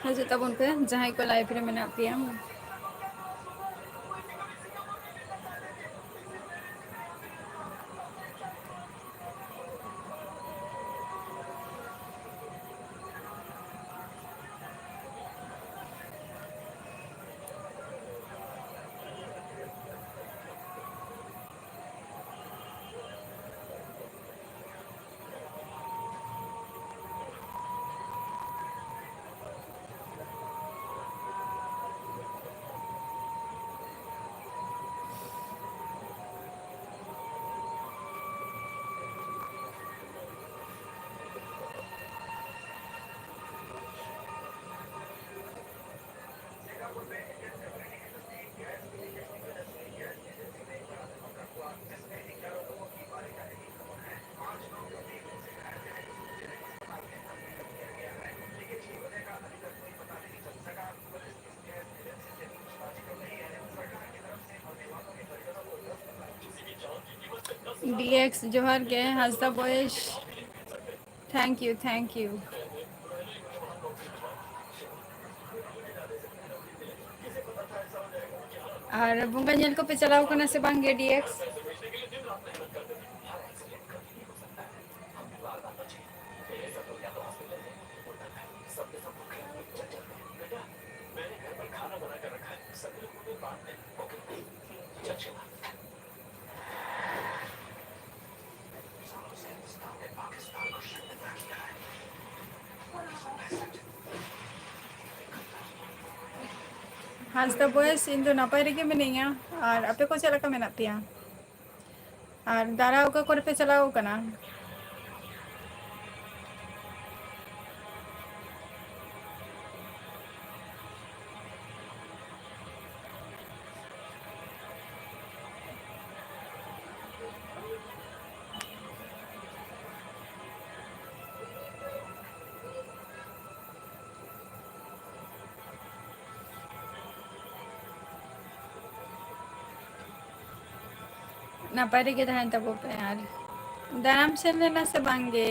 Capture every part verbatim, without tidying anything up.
ᱦᱤᱡᱩᱜ ᱛᱟᱵᱚᱱ ᱯᱮ, ᱡᱟᱦᱟᱸᱭ ᱠᱚ live ᱨᱮ ᱢᱮᱱᱟᱜ ᱯᱮᱭᱟ᱾ D X, ᱡᱚᱦᱟᱨ ᱜᱮ᱾ ᱦᱟᱸᱥᱫᱟ boys, thank you, thank you. ᱟᱨ ᱵᱚᱸᱜᱟ ᱧᱮᱞ ᱠᱚᱯᱮ ᱪᱟᱞᱟᱣ ᱠᱟᱱᱟ ᱥᱮ ᱵᱟᱝ ᱜᱮ, D X? ᱦᱟᱸᱥᱫᱟ boys, ᱤᱧ ᱫᱚ ᱱᱟᱯᱟᱭ ᱨᱮᱜᱮ ᱢᱤᱱᱟᱹᱧᱟ᱾ ᱟᱨ ᱟᱯᱮ ᱠᱚ ᱪᱮᱫ ᱞᱮᱠᱟ ᱢᱮᱱᱟᱜ ᱯᱮᱭᱟ? ᱟᱨ ᱫᱟᱬᱟ ᱚᱠᱟ ᱠᱚᱨᱮ ᱯᱮ ᱪᱟᱞᱟᱣ ᱠᱟᱱᱟ? ᱱᱟᱯᱟᱭ ᱨᱮᱜᱮ ᱛᱟᱦᱮᱱ ᱛᱟᱵᱚ ᱯᱮ᱾ ᱟᱨ ᱫᱟᱬᱟᱱ ᱥᱮᱱ ᱞᱮᱱᱟ ᱥᱮ ᱵᱟᱝ ᱜᱮ?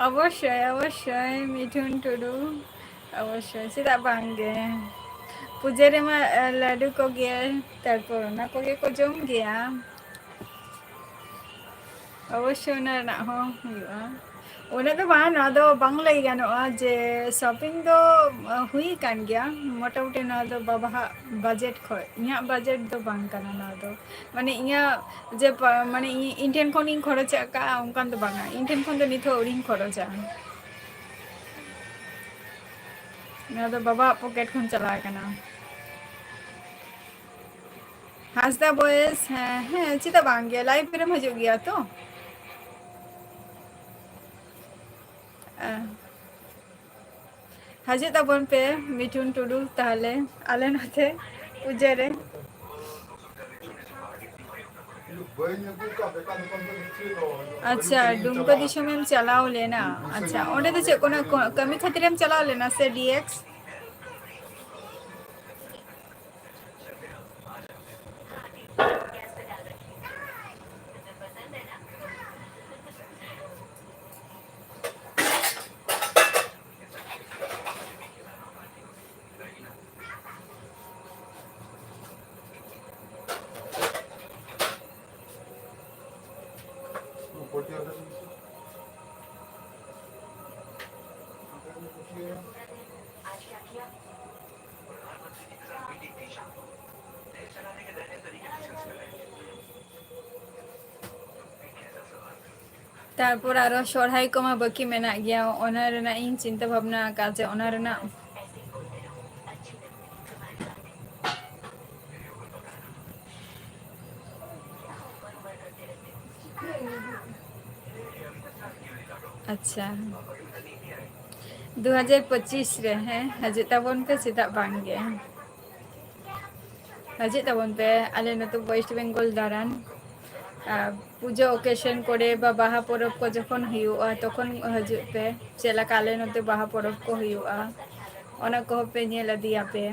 ᱚᱵᱚᱥᱥᱳᱭ, ᱚᱵᱚᱥᱥᱳᱭ, ᱢᱤᱴᱷᱩᱱ ᱴᱩᱰᱩ, ᱚᱵᱚᱥᱥᱳᱭ, ᱪᱮᱫᱟᱜ ᱵᱟᱝ ᱜᱮ? ᱯᱩᱡᱟᱹ ᱨᱮᱢᱟ, ᱮ, ᱞᱟᱹᱰᱩ ᱠᱚᱜᱮ, ᱛᱟᱨᱯᱚᱨ ᱚᱱᱟ ᱠᱚᱜᱮ ᱠᱚ ᱡᱚᱢ ᱜᱮᱭᱟ᱾ ᱚᱵᱚᱥᱥᱳᱭ, ᱚᱱᱟ ᱨᱮᱱᱟᱜ ᱦᱚᱸ ᱦᱩᱭᱩᱜᱼᱟ᱾ ᱩᱱᱟᱹᱜ ᱫᱚ ᱵᱟᱝ, ᱱᱚᱣᱟ ᱫᱚ ᱵᱟᱝ ᱞᱟᱹᱭ ᱜᱟᱱᱚᱜᱼᱟ ᱡᱮ shopping ᱫᱚ, ᱟ, ᱦᱩᱭ ᱟᱠᱟᱱ ᱜᱮᱭᱟ ᱢᱚᱴᱟᱢᱩᱴᱤ᱾ ᱱᱚᱣᱟ ᱫᱚ ᱵᱟᱵᱟᱣᱟᱜ budget ᱠᱷᱚᱡ, ᱤᱧᱟᱹᱜ budget ᱫᱚ ᱵᱟᱝ ᱠᱟᱱᱟ ᱱᱚᱣᱟ ᱫᱚ᱾ ᱢᱟᱱᱮ ᱤᱧᱟᱹᱜ ᱡᱮ ᱯᱟ-, ᱢᱟᱱᱮ ᱤᱧ, ᱤᱧ ᱴᱷᱮᱱ ᱠᱷᱚᱱᱤᱧ ᱠᱷᱚᱨᱚᱪ ᱟᱠᱟᱫᱼᱟ ᱚᱱᱠᱟᱱ ᱫᱚ ᱵᱟᱝᱟ, ᱤᱧ ᱴᱷᱮᱱ ᱠᱷᱚᱱ ᱫᱚ ᱱᱤᱛ ᱦᱚᱸ ᱟᱹᱣᱨᱤᱧ ᱠᱷᱚᱨᱚᱪᱟ᱾ ᱱᱚᱣᱟ ᱫᱚ ᱵᱟᱵᱟᱣᱟᱜ pocket ᱠᱷᱚᱱ ᱪᱟᱞᱟᱣ ᱟᱠᱟᱱᱟ᱾ ᱦᱟᱸᱥᱫᱟ ᱵᱚᱭᱮᱥ, ᱦᱮᱸ, ᱦᱮᱸ, ᱪᱮᱫᱟᱜ ᱵᱟᱝ ᱜᱮ, live ᱨᱮᱢ ᱦᱤᱡᱩᱜ ᱜᱮᱭᱟ ᱛᱚ? ᱦᱮᱸ᱾ ᱦᱤᱡᱩᱜ ᱛᱟᱵᱚᱱ ᱯᱮ ᱢᱤᱴᱷᱩᱱ ᱴᱩᱰᱩ, ᱛᱟᱦᱚᱞᱮ ᱟᱞᱮ ᱱᱚᱛᱮ ᱯᱩᱡᱟᱹ ᱨᱮ᱾ ᱟᱪᱪᱷᱟ, ᱰᱩᱢᱠᱟ ᱫᱤᱥᱚᱢᱮᱢ ᱪᱟᱞᱟᱣ ᱞᱮᱱᱟ? ᱟᱪᱪᱷᱟ, ᱚᱸᱰᱮ ᱫᱚ ᱪᱮᱫ ᱠᱳᱱᱳ ᱠᱚ-, ᱠᱟᱹᱢᱤ ᱠᱷᱟᱹᱛᱤᱨᱮᱢ ᱪᱟᱞᱟᱣ ᱞᱮᱱᱟ ᱥᱮ D X? ᱛᱟᱨᱯᱚᱨ ᱟᱨᱚ ᱥᱚᱨᱦᱟᱭ ᱠᱚᱢᱟ ᱵᱟᱹᱠᱤ ᱢᱮᱱᱟᱜ ᱜᱮᱭᱟ, ᱚᱱᱟ ᱨᱮᱱᱟᱜ ᱤᱧ ᱪᱤᱱᱛᱟᱹ ᱵᱷᱟᱵᱽᱱᱟ ᱟᱠᱟᱫ ᱡᱮ ᱚᱱᱟ ᱨᱮᱱᱟᱜ᱾ ᱟᱪᱪᱷᱟ, ᱫᱩ ᱦᱟᱡᱟᱨ ᱯᱚᱸᱪᱤᱥ ᱨᱮ, ᱦᱮᱸ, ᱦᱤᱡᱩᱜ ᱛᱟᱵᱚᱱ ᱯᱮ, ᱪᱮᱫᱟᱜ ᱵᱟᱝ ᱜᱮ᱾ ᱦᱤᱡᱩᱜ ᱛᱟᱵᱚᱱ ᱯᱮ ᱟᱞᱮ ᱱᱚᱛᱮ West Bengal ᱫᱟᱬᱟᱱ᱾ ᱟᱨ ᱯᱩᱡᱟᱹ occasion ᱠᱚᱨᱮ ᱵᱟ ᱵᱟᱦᱟ ᱯᱚᱨᱚᱵᱽ ᱠᱚ ᱡᱚᱠᱷᱚᱱ ᱦᱩᱭᱩᱜᱼᱟ, ᱛᱚᱠᱷᱚᱱ ᱦᱤᱡᱩᱜ ᱯᱮ᱾ ᱪᱮᱫ ᱞᱮᱠᱟ ᱟᱞᱮ ᱱᱚᱛᱮ ᱵᱟᱦᱟ ᱯᱚᱨᱚᱵᱽ ᱠᱚ ᱦᱩᱭᱩᱜᱼᱟ, ᱚᱱᱟ ᱠᱚᱦᱚᱸ ᱯᱮ ᱧᱮᱞ ᱤᱫᱤᱭᱟᱯᱮ᱾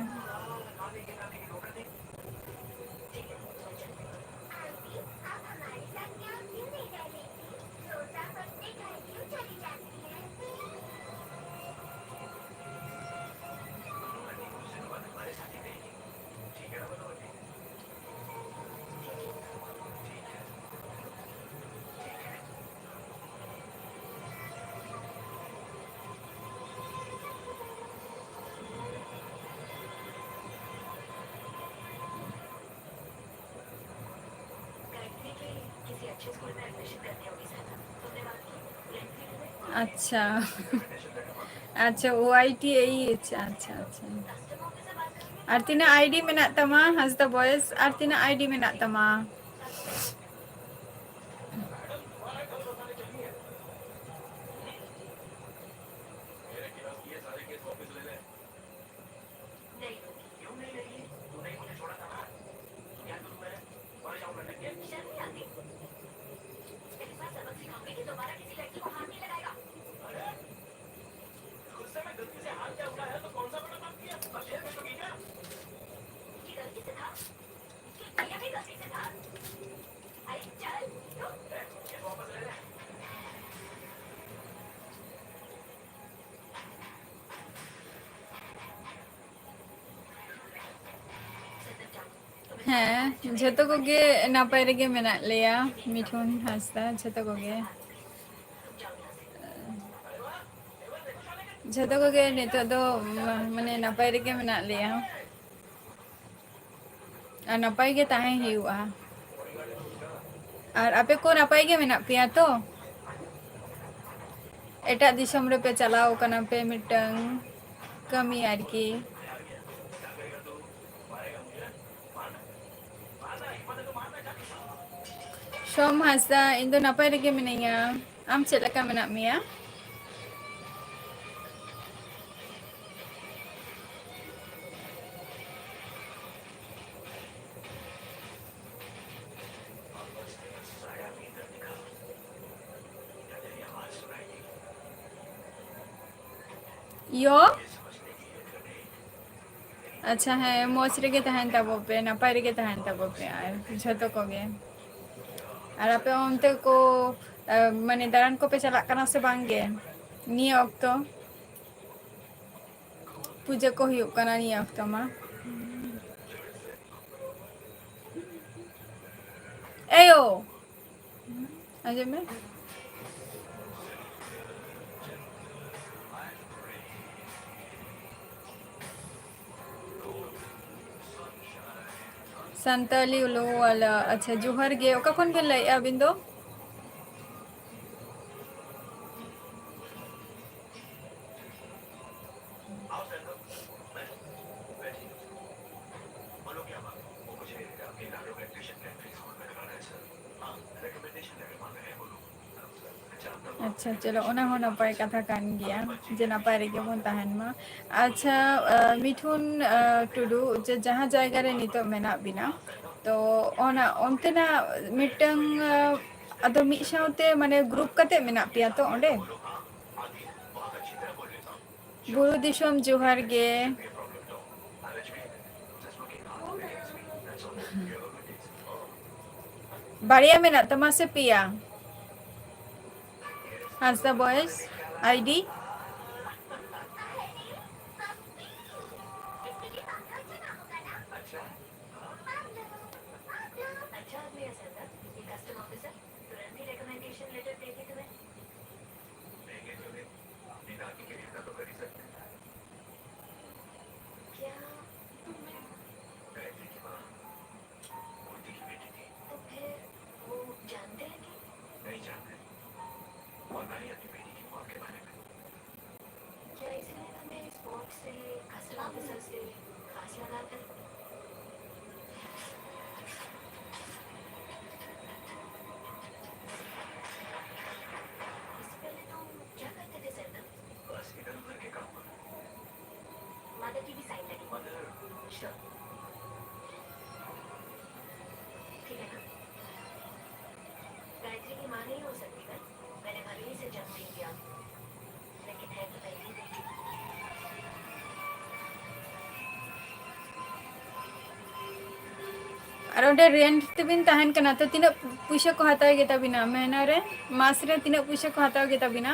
ᱟᱪᱪᱷᱟ᱾ ᱟᱪᱪᱷᱟ, ᱳᱣᱟᱭ ᱴᱤ ᱮᱭᱤᱪ, ᱟᱪᱪᱷᱟ, ᱟᱪᱪᱷᱟ᱾ ᱟᱨ ᱛᱤᱱᱟᱹᱜ ᱟᱭᱰᱤ ᱢᱮᱱᱟᱜ ᱛᱟᱢᱟ, ᱦᱟᱸᱥᱫᱟ ᱵᱚᱭᱮᱥ? ᱟᱨ ᱛᱤᱱᱟᱹᱜ ᱟᱭᱰᱤ ᱢᱮᱱᱟᱜ ᱛᱟᱢᱟ? ᱦᱮᱸ, ᱡᱷᱚᱛᱚ ᱠᱚᱜᱮ ᱱᱟᱯᱟᱭ ᱨᱮᱜᱮ ᱢᱮᱱᱟᱜ ᱞᱮᱭᱟ, ᱢᱤᱴᱷᱩᱱ ᱦᱟᱸᱥᱫᱟ, ᱡᱷᱚᱛᱚ ᱠᱚᱜᱮ᱾ ᱡᱷᱚᱛᱚ ᱠᱚᱜᱮ ᱱᱤᱛᱚᱜ ᱫᱚ, ᱢᱟ-, ᱢᱟᱱᱮ ᱱᱟᱯᱟᱭ ᱨᱮᱜᱮ ᱢᱮᱱᱟᱜ ᱞᱮᱭᱟ᱾ ᱟᱨ ᱱᱟᱯᱟᱭ ᱜᱮ ᱛᱟᱦᱮᱸ ᱦᱩᱭᱩᱜᱼᱟ᱾ ᱟᱨ ᱟᱯᱮ ᱠᱚ ᱱᱟᱯᱟᱭ ᱜᱮ ᱢᱮᱱᱟᱜ ᱯᱮᱭᱟ ᱛᱚ? ᱮᱴᱟᱜ ᱫᱤᱥᱚᱢ ᱨᱮᱯᱮ ᱪᱟᱞᱟᱣ ᱠᱟᱱᱟ ᱯᱮ ᱢᱤᱫᱴᱟᱝ ᱠᱟᱹᱢᱤ ᱟᱨᱠᱤ᱾ ᱥᱳᱢ ᱦᱟᱸᱥᱫᱟ, ᱤᱧ ᱫᱚ ᱱᱟᱯᱟᱭ ᱨᱮᱜᱮ ᱢᱤᱱᱟᱹᱧᱟ᱾ ᱟᱢ ᱪᱮᱫ ᱞᱮᱠᱟ ᱢᱮᱱᱟᱜ ᱢᱮᱭᱟ? ᱭᱚ? ᱟᱪᱪᱷᱟ, ᱦᱮᱸ, ᱢᱚᱡᱽ ᱨᱮᱜᱮ ᱛᱟᱦᱮᱱ ᱛᱟᱵᱚ ᱯᱮ, ᱱᱟᱯᱟᱭ ᱨᱮᱜᱮ ᱛᱟᱦᱮᱱ ᱛᱟᱵᱚ ᱯᱮ, ᱟᱨ ᱡᱷᱚᱛᱚ ᱠᱚᱜᱮ᱾ ᱟᱨ ᱟᱯᱮ ᱚᱱᱛᱮ ᱠᱚ, ᱮ, ᱢᱟᱱᱮ, ᱫᱟᱬᱟᱱ ᱠᱚᱯᱮ ᱪᱟᱞᱟᱜ ᱠᱟᱱᱟ ᱥᱮ ᱵᱟᱝ ᱜᱮ ᱱᱤᱭᱟᱹ ᱚᱠᱛᱚ? ᱯᱩᱡᱟᱹ ᱠᱚ ᱦᱩᱭᱩᱜ ᱠᱟᱱᱟ ᱱᱤᱭᱟᱹ ᱚᱠᱛᱚ ᱢᱟ᱾ ᱮᱭᱳ! ᱟᱸᱡᱚᱢ ᱢᱮ᱾ ᱥᱟᱱᱛᱟᱞᱤ ᱩᱞᱩᱣᱟᱞᱟ, ᱟᱪᱪᱷᱟ, ᱡᱚᱦᱟᱨ ᱜᱮ᱾ ᱚᱠᱟ ᱠᱷᱚᱱ ᱵᱮᱱ ᱞᱟᱹᱭᱮᱫᱼᱟ ᱟᱹᱵᱤᱱ ᱫᱚ? ᱟᱪᱪᱷᱟ, ᱪᱚᱞᱚ, ᱚᱱᱟ ᱦᱚᱸ ᱱᱟᱯᱟᱭ ᱠᱟᱛᱷᱟ ᱠᱟᱱ ᱜᱮᱭᱟ ᱡᱮ ᱱᱟᱯᱟᱭ ᱨᱮᱜᱮ ᱵᱚᱱ ᱛᱟᱦᱮᱱ ᱢᱟ᱾ ᱟᱪᱪᱷᱟ, ᱟᱸ, ᱢᱤᱴᱷᱩᱱ, ᱟᱸ, ᱴᱩᱰᱩ, ᱡᱮ ᱡᱟᱦᱟᱸ ᱡᱟᱭᱜᱟ ᱨᱮ ᱱᱤᱛᱚᱜ ᱢᱮᱱᱟᱜ ᱵᱤᱱᱟ, ᱛᱚ ᱚᱱᱟ ᱚᱱᱛᱮᱱᱟᱜ ᱢᱤᱫᱴᱟᱝ, ᱟᱸ, ᱟᱫᱚ ᱢᱤᱫ ᱥᱟᱶᱛᱮ, ᱢᱟᱱᱮ, ᱜᱨᱩᱯ ᱠᱟᱛᱮ ᱢᱮᱱᱟᱜ ᱯᱮᱭᱟ ᱛᱚ ᱚᱸᱰᱮ? ᱵᱩᱨᱩ ᱫᱤᱥᱚᱢ ᱡᱚᱦᱟᱨ ᱜᱮ᱾ ᱵᱟᱨᱭᱟ ᱢᱮᱱᱟᱜ ᱛᱟᱢᱟ ᱥᱮ ᱯᱮᱭᱟ? Answer boys, I D. ᱟᱨ ᱚᱸᱰᱮ ᱨᱮᱱᱴ ᱛᱮᱵᱤᱱ ᱛᱟᱦᱮᱱ ᱠᱟᱱᱟ, ᱛᱚ ᱛᱤᱱᱟᱹᱜ ᱯᱩᱭᱥᱟᱹ ᱠᱚ ᱦᱟᱛᱟᱣ ᱜᱮᱛᱟ ᱵᱤᱱᱟ ᱢᱟᱹᱦᱱᱟᱹ ᱨᱮ? ᱢᱟᱥ ᱨᱮ ᱛᱤᱱᱟᱹᱜ ᱯᱩᱭᱥᱟᱹ ᱠᱚ ᱦᱟᱛᱟᱣ ᱜᱮᱛᱟ ᱵᱤᱱᱟ?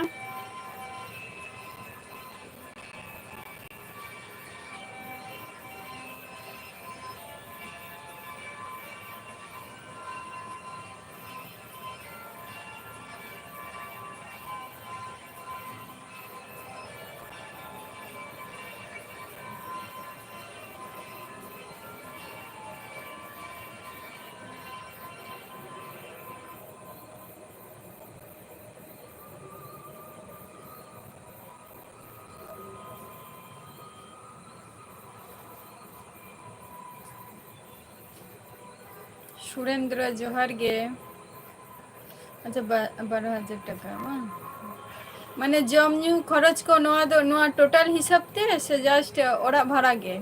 ᱥᱩᱨᱮᱱᱫᱨᱚ, ᱡᱚᱦᱟᱨ ᱜᱮ᱾ ᱟᱪᱪᱷᱟ, ᱵᱟ-, ᱵᱟᱨᱚ ᱦᱟᱡᱟᱨ ᱴᱟᱠᱟ ᱵᱟᱝ? ᱢᱟᱱᱮ ᱡᱚᱢ ᱧᱩ ᱠᱷᱚᱨᱚᱪ ᱠᱚ ᱱᱚᱣᱟ ᱫᱚ, ᱱᱚᱣᱟ total ᱦᱤᱥᱟᱹᱵ ᱛᱮ ᱥᱮ just ᱚᱲᱟᱜ ᱵᱷᱟᱲᱟ ᱜᱮ?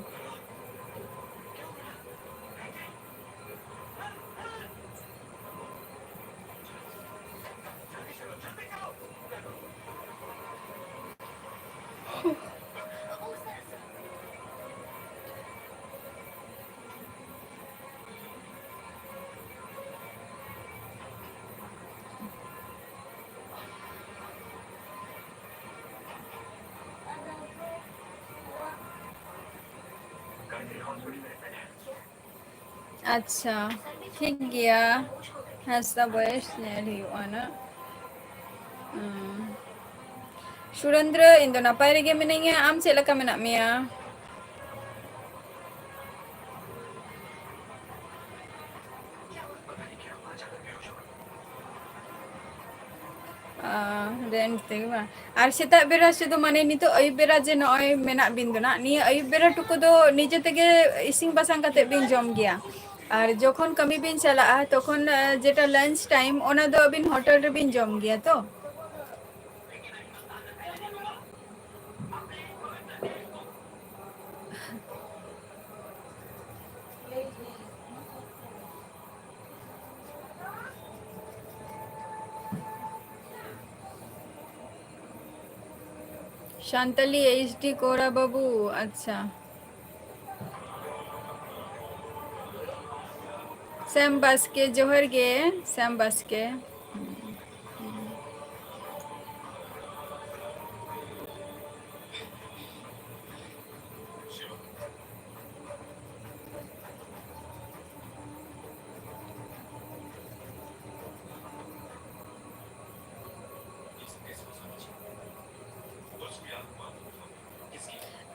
ᱟᱪᱪᱷᱟ, ᱴᱷᱤᱠ ᱜᱮᱭᱟ᱾ ᱦᱟᱸᱥᱫᱟ ᱵᱚᱭᱮᱥ ᱧᱮᱞ ᱦᱩᱭᱩᱜᱼᱟ ᱱᱟᱜ᱾ ᱦᱩᱸ᱾ ᱥᱩᱨᱮᱱᱫᱨᱚ, ᱤᱧ ᱫᱚ ᱱᱟᱯᱟᱭ ᱨᱮᱜᱮ ᱢᱤᱱᱟᱹᱧᱟ᱾ ᱟᱢ ᱪᱮᱫ ᱞᱮᱠᱟ ᱢᱮᱱᱟᱜ ᱢᱮᱭᱟ? ᱟᱸ, rent ᱛᱮᱜᱮ ᱵᱟᱝ? ᱟᱨ ᱥᱮᱛᱟᱜ ᱵᱮᱲᱟ ᱥᱩᱫᱷᱩ, ᱢᱟᱱᱮ, ᱱᱤᱛᱚᱜ ᱟᱹᱭᱩᱵ ᱵᱮᱲᱟ ᱡᱮ ᱱᱚᱜᱼᱚᱭ ᱢᱮᱱᱟᱜ ᱵᱤᱱ ᱫᱚ ᱱᱟᱜ, ᱱᱤᱭᱟᱹ ᱟᱹᱭᱩᱵ ᱵᱮᱲᱟ ᱴᱩᱠᱩ ᱫᱚ ᱱᱤᱡᱮ ᱛᱮᱜᱮ ᱤᱥᱤᱱ ᱵᱟᱥᱟᱝ ᱠᱟᱛᱮ ᱵᱤᱱ ᱡᱚᱢ ᱜᱮᱭᱟ? ᱟᱨ ᱡᱚᱠᱷᱚᱱ ᱠᱟᱹᱢᱤ ᱵᱤᱱ ᱪᱟᱞᱟᱜᱼᱟ, ᱛᱚᱠᱷᱚᱱ, ᱟᱸ, ᱡᱮᱴᱟ lunch time, ᱚᱱᱟ ᱫᱚ ᱟᱹᱵᱤᱱ ᱦᱳᱴᱮᱞ ᱨᱮᱵᱤᱱ ᱡᱚᱢ ᱜᱮᱭᱟ ᱛᱚ? ᱥᱟᱱᱛᱟᱞᱤ HD ᱠᱚᱲᱟ ᱵᱟᱹᱵᱩ, ᱟᱪᱪᱷᱟ᱾ ᱥᱮᱢ ᱵᱟᱥᱠᱮ, ᱡᱚᱦᱟᱨ ᱜᱮ, ᱥᱮᱢ ᱵᱟᱥᱠᱮ᱾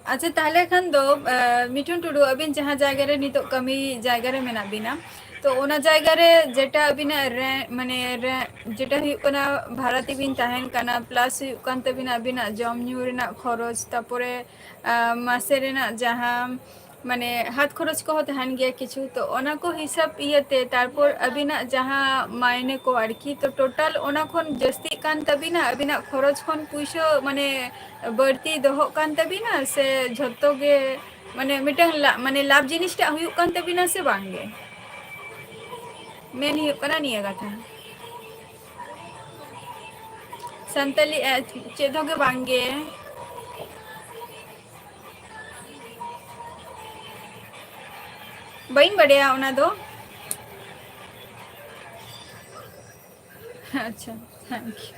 ᱟᱪᱪᱷᱟ, ᱛᱟᱦᱞᱮ ᱠᱷᱟᱱ ᱫᱚ, ᱮ, ᱢᱤᱴᱷᱩᱱ ᱴᱩᱰᱩ, ᱟᱹᱵᱤᱱ ᱡᱟᱦᱟᱸ ᱡᱟᱭᱜᱟ ᱨᱮ ᱱᱤᱛᱚᱜ ᱠᱟᱹᱢᱤ ᱡᱟᱭᱜᱟ ᱨᱮ ᱢᱮᱱᱟᱜ ᱵᱤᱱᱟ, ᱛᱚ ᱚᱱᱟ ᱡᱟᱭᱜᱟ ᱨᱮ ᱡᱮᱴᱟ ᱟᱹᱵᱤᱱᱟᱜ ᱨᱮ-, ᱢᱟᱱᱮ ᱨᱮ-, ᱡᱮᱴᱟ ᱦᱩᱭᱩᱜ ᱠᱟᱱᱟ, ᱵᱷᱟᱲᱟ ᱛᱮᱵᱤᱱ ᱛᱟᱦᱮᱱ ᱠᱟᱱᱟ, plus ᱦᱩᱭᱩᱜ ᱠᱟᱱ ᱛᱟᱹᱵᱤᱱᱟ ᱟᱹᱵᱤᱱᱟᱜ ᱡᱚᱢ ᱧᱩ ᱨᱮᱱᱟᱜ ᱠᱷᱚᱨᱚᱪ, ᱛᱟᱯᱚᱨᱮ, ᱟ, ᱢᱟᱥᱮ ᱨᱮᱱᱟᱜ ᱡᱟᱦᱟᱸ, ᱢᱟᱱᱮ ᱦᱟᱛ ᱠᱷᱚᱨᱚᱪ ᱠᱚᱦᱚᱸ ᱛᱟᱦᱮᱱ ᱜᱮᱭᱟ ᱠᱤᱪᱷᱩ, ᱛᱚ ᱚᱱᱟ ᱠᱚ ᱦᱤᱥᱟᱹᱵ ᱤᱭᱟᱹᱛᱮ, ᱛᱟᱨᱯᱚᱨ ᱟᱹᱵᱤᱱᱟᱜ ᱡᱟᱦᱟᱸ ᱢᱟᱭᱱᱮ ᱠᱚ ᱟᱨᱠᱤ, ᱛᱚ total ᱚᱱᱟ ᱠᱷᱚᱱ ᱡᱟᱹᱥᱛᱤᱜ ᱠᱟᱱ ᱛᱟᱹᱵᱤᱱᱟ, ᱟᱹᱵᱤᱱᱟᱜ ᱠᱷᱚᱨᱚᱪ ᱠᱷᱚᱱ ᱯᱩᱭᱥᱟᱹ ᱢᱟᱱᱮ ᱵᱟᱹᱲᱛᱤ ᱫᱚᱦᱚᱜ ᱠᱟᱱ ᱛᱟᱹᱵᱤᱱᱟ ᱥᱮ ᱡᱷᱚᱛᱚ ᱜᱮ ᱢᱟᱱᱮ ᱢᱤᱫᱴᱟᱝ ᱞᱟ-, ᱢᱟᱱᱮ ᱞᱟᱵᱷ ᱡᱤᱱᱤᱥᱴᱟᱜ ᱦᱩᱭᱩᱜ ᱠᱟᱱ ᱛᱟᱹᱵᱤᱱᱟ ᱥᱮ ᱵᱟᱝ ᱜᱮ? ᱢᱮᱱ ᱦᱩᱭᱩᱜ ᱠᱟᱱᱟ ᱱᱤᱭᱟᱹ ᱠᱟᱛᱷᱟ᱾ ᱥᱟᱱᱛᱟᱞᱤ, ᱮ, ᱪᱮᱫ ᱦᱚᱸ ᱜᱮ ᱵᱟᱝ ᱜᱮ᱾ ᱵᱟᱹᱧ ᱵᱟᱰᱟᱭᱟ ᱚᱱᱟ ᱫᱚ᱾ ᱟᱪᱪᱷᱟ, thank you᱾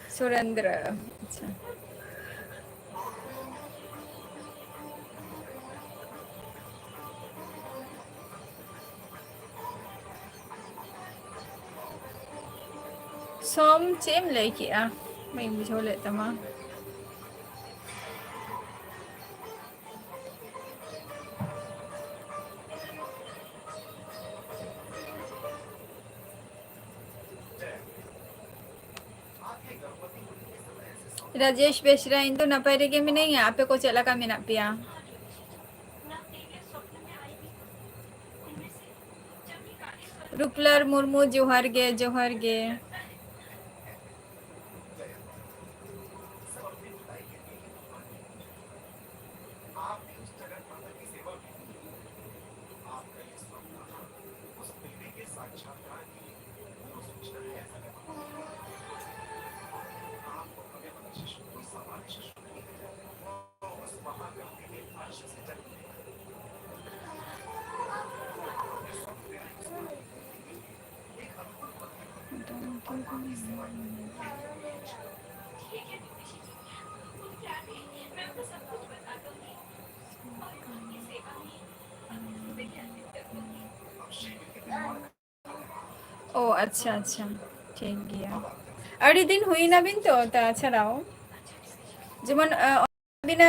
ᱥᱩᱨᱮᱱᱫᱨᱚ, ᱟᱪᱪᱷᱟ᱾ ᱥᱚᱢ, ᱪᱮᱫ ᱮᱢ ᱞᱟᱹᱭ ᱠᱮᱜᱼᱟ? ᱵᱟᱹᱧ ᱵᱩᱡᱷᱟᱹᱣ ᱞᱮᱫ ᱛᱟᱢᱟ᱾ ᱨᱟᱡᱮᱥ ᱵᱮᱥᱨᱟ, ᱤᱧ ᱫᱚ ᱱᱟᱯᱟᱭ ᱨᱮᱜᱮ ᱢᱤᱱᱟᱹᱧᱟ, ᱟᱯᱮ ᱠᱚ ᱪᱮᱫ ᱞᱮᱠᱟ ᱢᱮᱱᱟᱜ ᱯᱮᱭᱟ? ᱨᱩᱯᱞᱟᱞ ᱢᱩᱨᱢᱩ, ᱡᱚᱦᱟᱨ ᱜᱮ, ᱡᱚᱦᱟᱨ ᱜᱮ᱾ ᱚ, ᱟᱪᱪᱷᱟ, ᱟᱪᱪᱷᱟ, ᱴᱷᱤᱠ ᱜᱮᱭᱟ᱾ ᱟᱹᱰᱤ ᱫᱤᱱ ᱦᱩᱭᱱᱟ ᱵᱤᱱ ᱛᱚ, ᱛᱟᱪᱷᱟᱲᱟᱣ ᱡᱮᱢᱚᱱ, ᱟᱹᱵᱤᱱᱟ,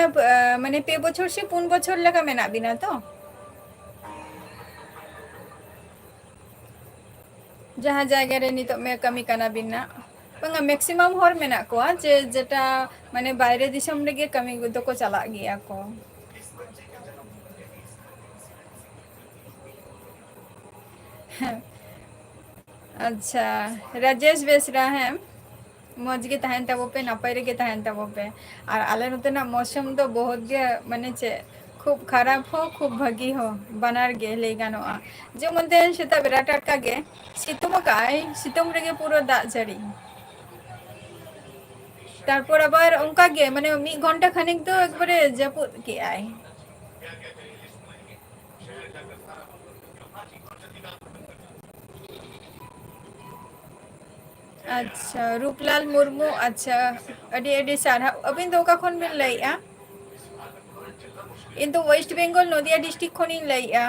ᱢᱟᱱᱮ ᱯᱮ ᱵᱚᱪᱷᱚᱨ ᱥᱮ ᱯᱩᱱ ᱵᱚᱪᱷᱚᱨ ᱞᱮᱠᱟ ᱢᱮᱱᱟᱜ ᱵᱤᱱᱟ ᱛᱚ? ᱡᱟᱦᱟᱸ ᱡᱟᱭᱜᱟ ᱨᱮ ᱱᱤᱛᱚᱜ ᱢᱮ ᱠᱟᱹᱢᱤ ᱠᱟᱱᱟ ᱵᱤᱱ ᱱᱟᱜ᱾ ᱵᱟᱝᱟ, maximum ᱦᱚᱲ ᱢᱮᱱᱟᱜ ᱠᱚᱣᱟ ᱡᱮ ᱡᱮᱴᱟ ᱢᱟᱱᱮ ᱵᱟᱭᱨᱮ ᱫᱤᱥᱚᱢ ᱨᱮᱜᱮ ᱠᱟᱹᱢᱤ ᱫᱚᱠᱚ ᱪᱟᱞᱟᱜ ᱜᱮᱭᱟ ᱠᱚ᱾ ᱟᱪᱪᱷᱟ, ᱨᱟᱡᱮᱥ ᱵᱮᱥᱨᱟ, ᱦᱮᱸ, ᱢᱚᱡᱽ ᱜᱮ ᱛᱟᱦᱮᱱ ᱛᱟᱵᱚ ᱯᱮ, ᱱᱟᱯᱟᱭ ᱨᱮᱜᱮ ᱛᱟᱦᱮᱱ ᱛᱟᱵᱚ ᱯᱮ᱾ ᱟᱨ ᱟᱞᱮ ᱱᱚᱛᱮᱱᱟᱜ ᱢᱳᱥᱚᱢ ᱫᱚ ᱵᱚᱦᱩᱛ ᱜᱮ, ᱢᱟᱱᱮ ᱪᱮᱫ, ᱠᱷᱩᱵ ᱠᱷᱟᱨᱟᱯ ᱦᱚᱸ ᱠᱷᱩᱵ ᱵᱷᱟᱹᱜᱤ ᱦᱚᱸ, ᱵᱟᱱᱟᱨ ᱜᱮ ᱞᱟᱹᱭ ᱜᱟᱱᱚᱜᱼᱟ᱾ ᱡᱮᱢᱚᱱ ᱛᱮᱦᱮᱧ ᱥᱮᱛᱟᱜ ᱵᱮᱲᱟ ᱴᱟᱴᱠᱟ ᱜᱮ ᱥᱤᱛᱩᱝ ᱟᱠᱟᱫᱼᱟᱭ, ᱥᱤᱛᱩᱝ ᱨᱮᱜᱮ ᱯᱩᱨᱟᱹ ᱫᱟᱜ ᱡᱟᱹᱲᱤ᱾ ᱛᱟᱨᱯᱚᱨ ᱟᱵᱟᱨ ᱚᱱᱠᱟ ᱜᱮ, ᱢᱟᱱᱮ ᱢᱤᱫ ᱜᱷᱚᱱᱴᱟ ᱠᱷᱟᱱᱤᱠ ᱫᱚ ᱮᱠᱵᱟᱨᱮ ᱡᱟᱹᱯᱩᱫ ᱠᱮᱜᱼᱟᱭ᱾ ᱟᱪᱪᱷᱟ, ᱨᱩᱯᱞᱟᱞ ᱢᱩᱨᱢᱩ, ᱟᱪᱪᱷᱟ, ᱟᱹᱰᱤ ᱟᱹᱰᱤ ᱥᱟᱨᱦᱟᱣ᱾ ᱟᱹᱵᱤᱱ ᱫᱚ ᱚᱠᱟ ᱠᱷᱚᱱ ᱵᱤᱱ ᱞᱟᱹᱭᱮᱜᱼᱟ? ᱤᱧ ᱫᱚ ᱳᱭᱮᱥᱴ ᱵᱮᱝᱜᱚᱞ ᱱᱚᱫᱤᱭᱟ ᱰᱤᱥᱴᱨᱤᱠᱴ ᱠᱷᱚᱱᱤᱧ ᱞᱟᱹᱭᱮᱜᱼᱟ᱾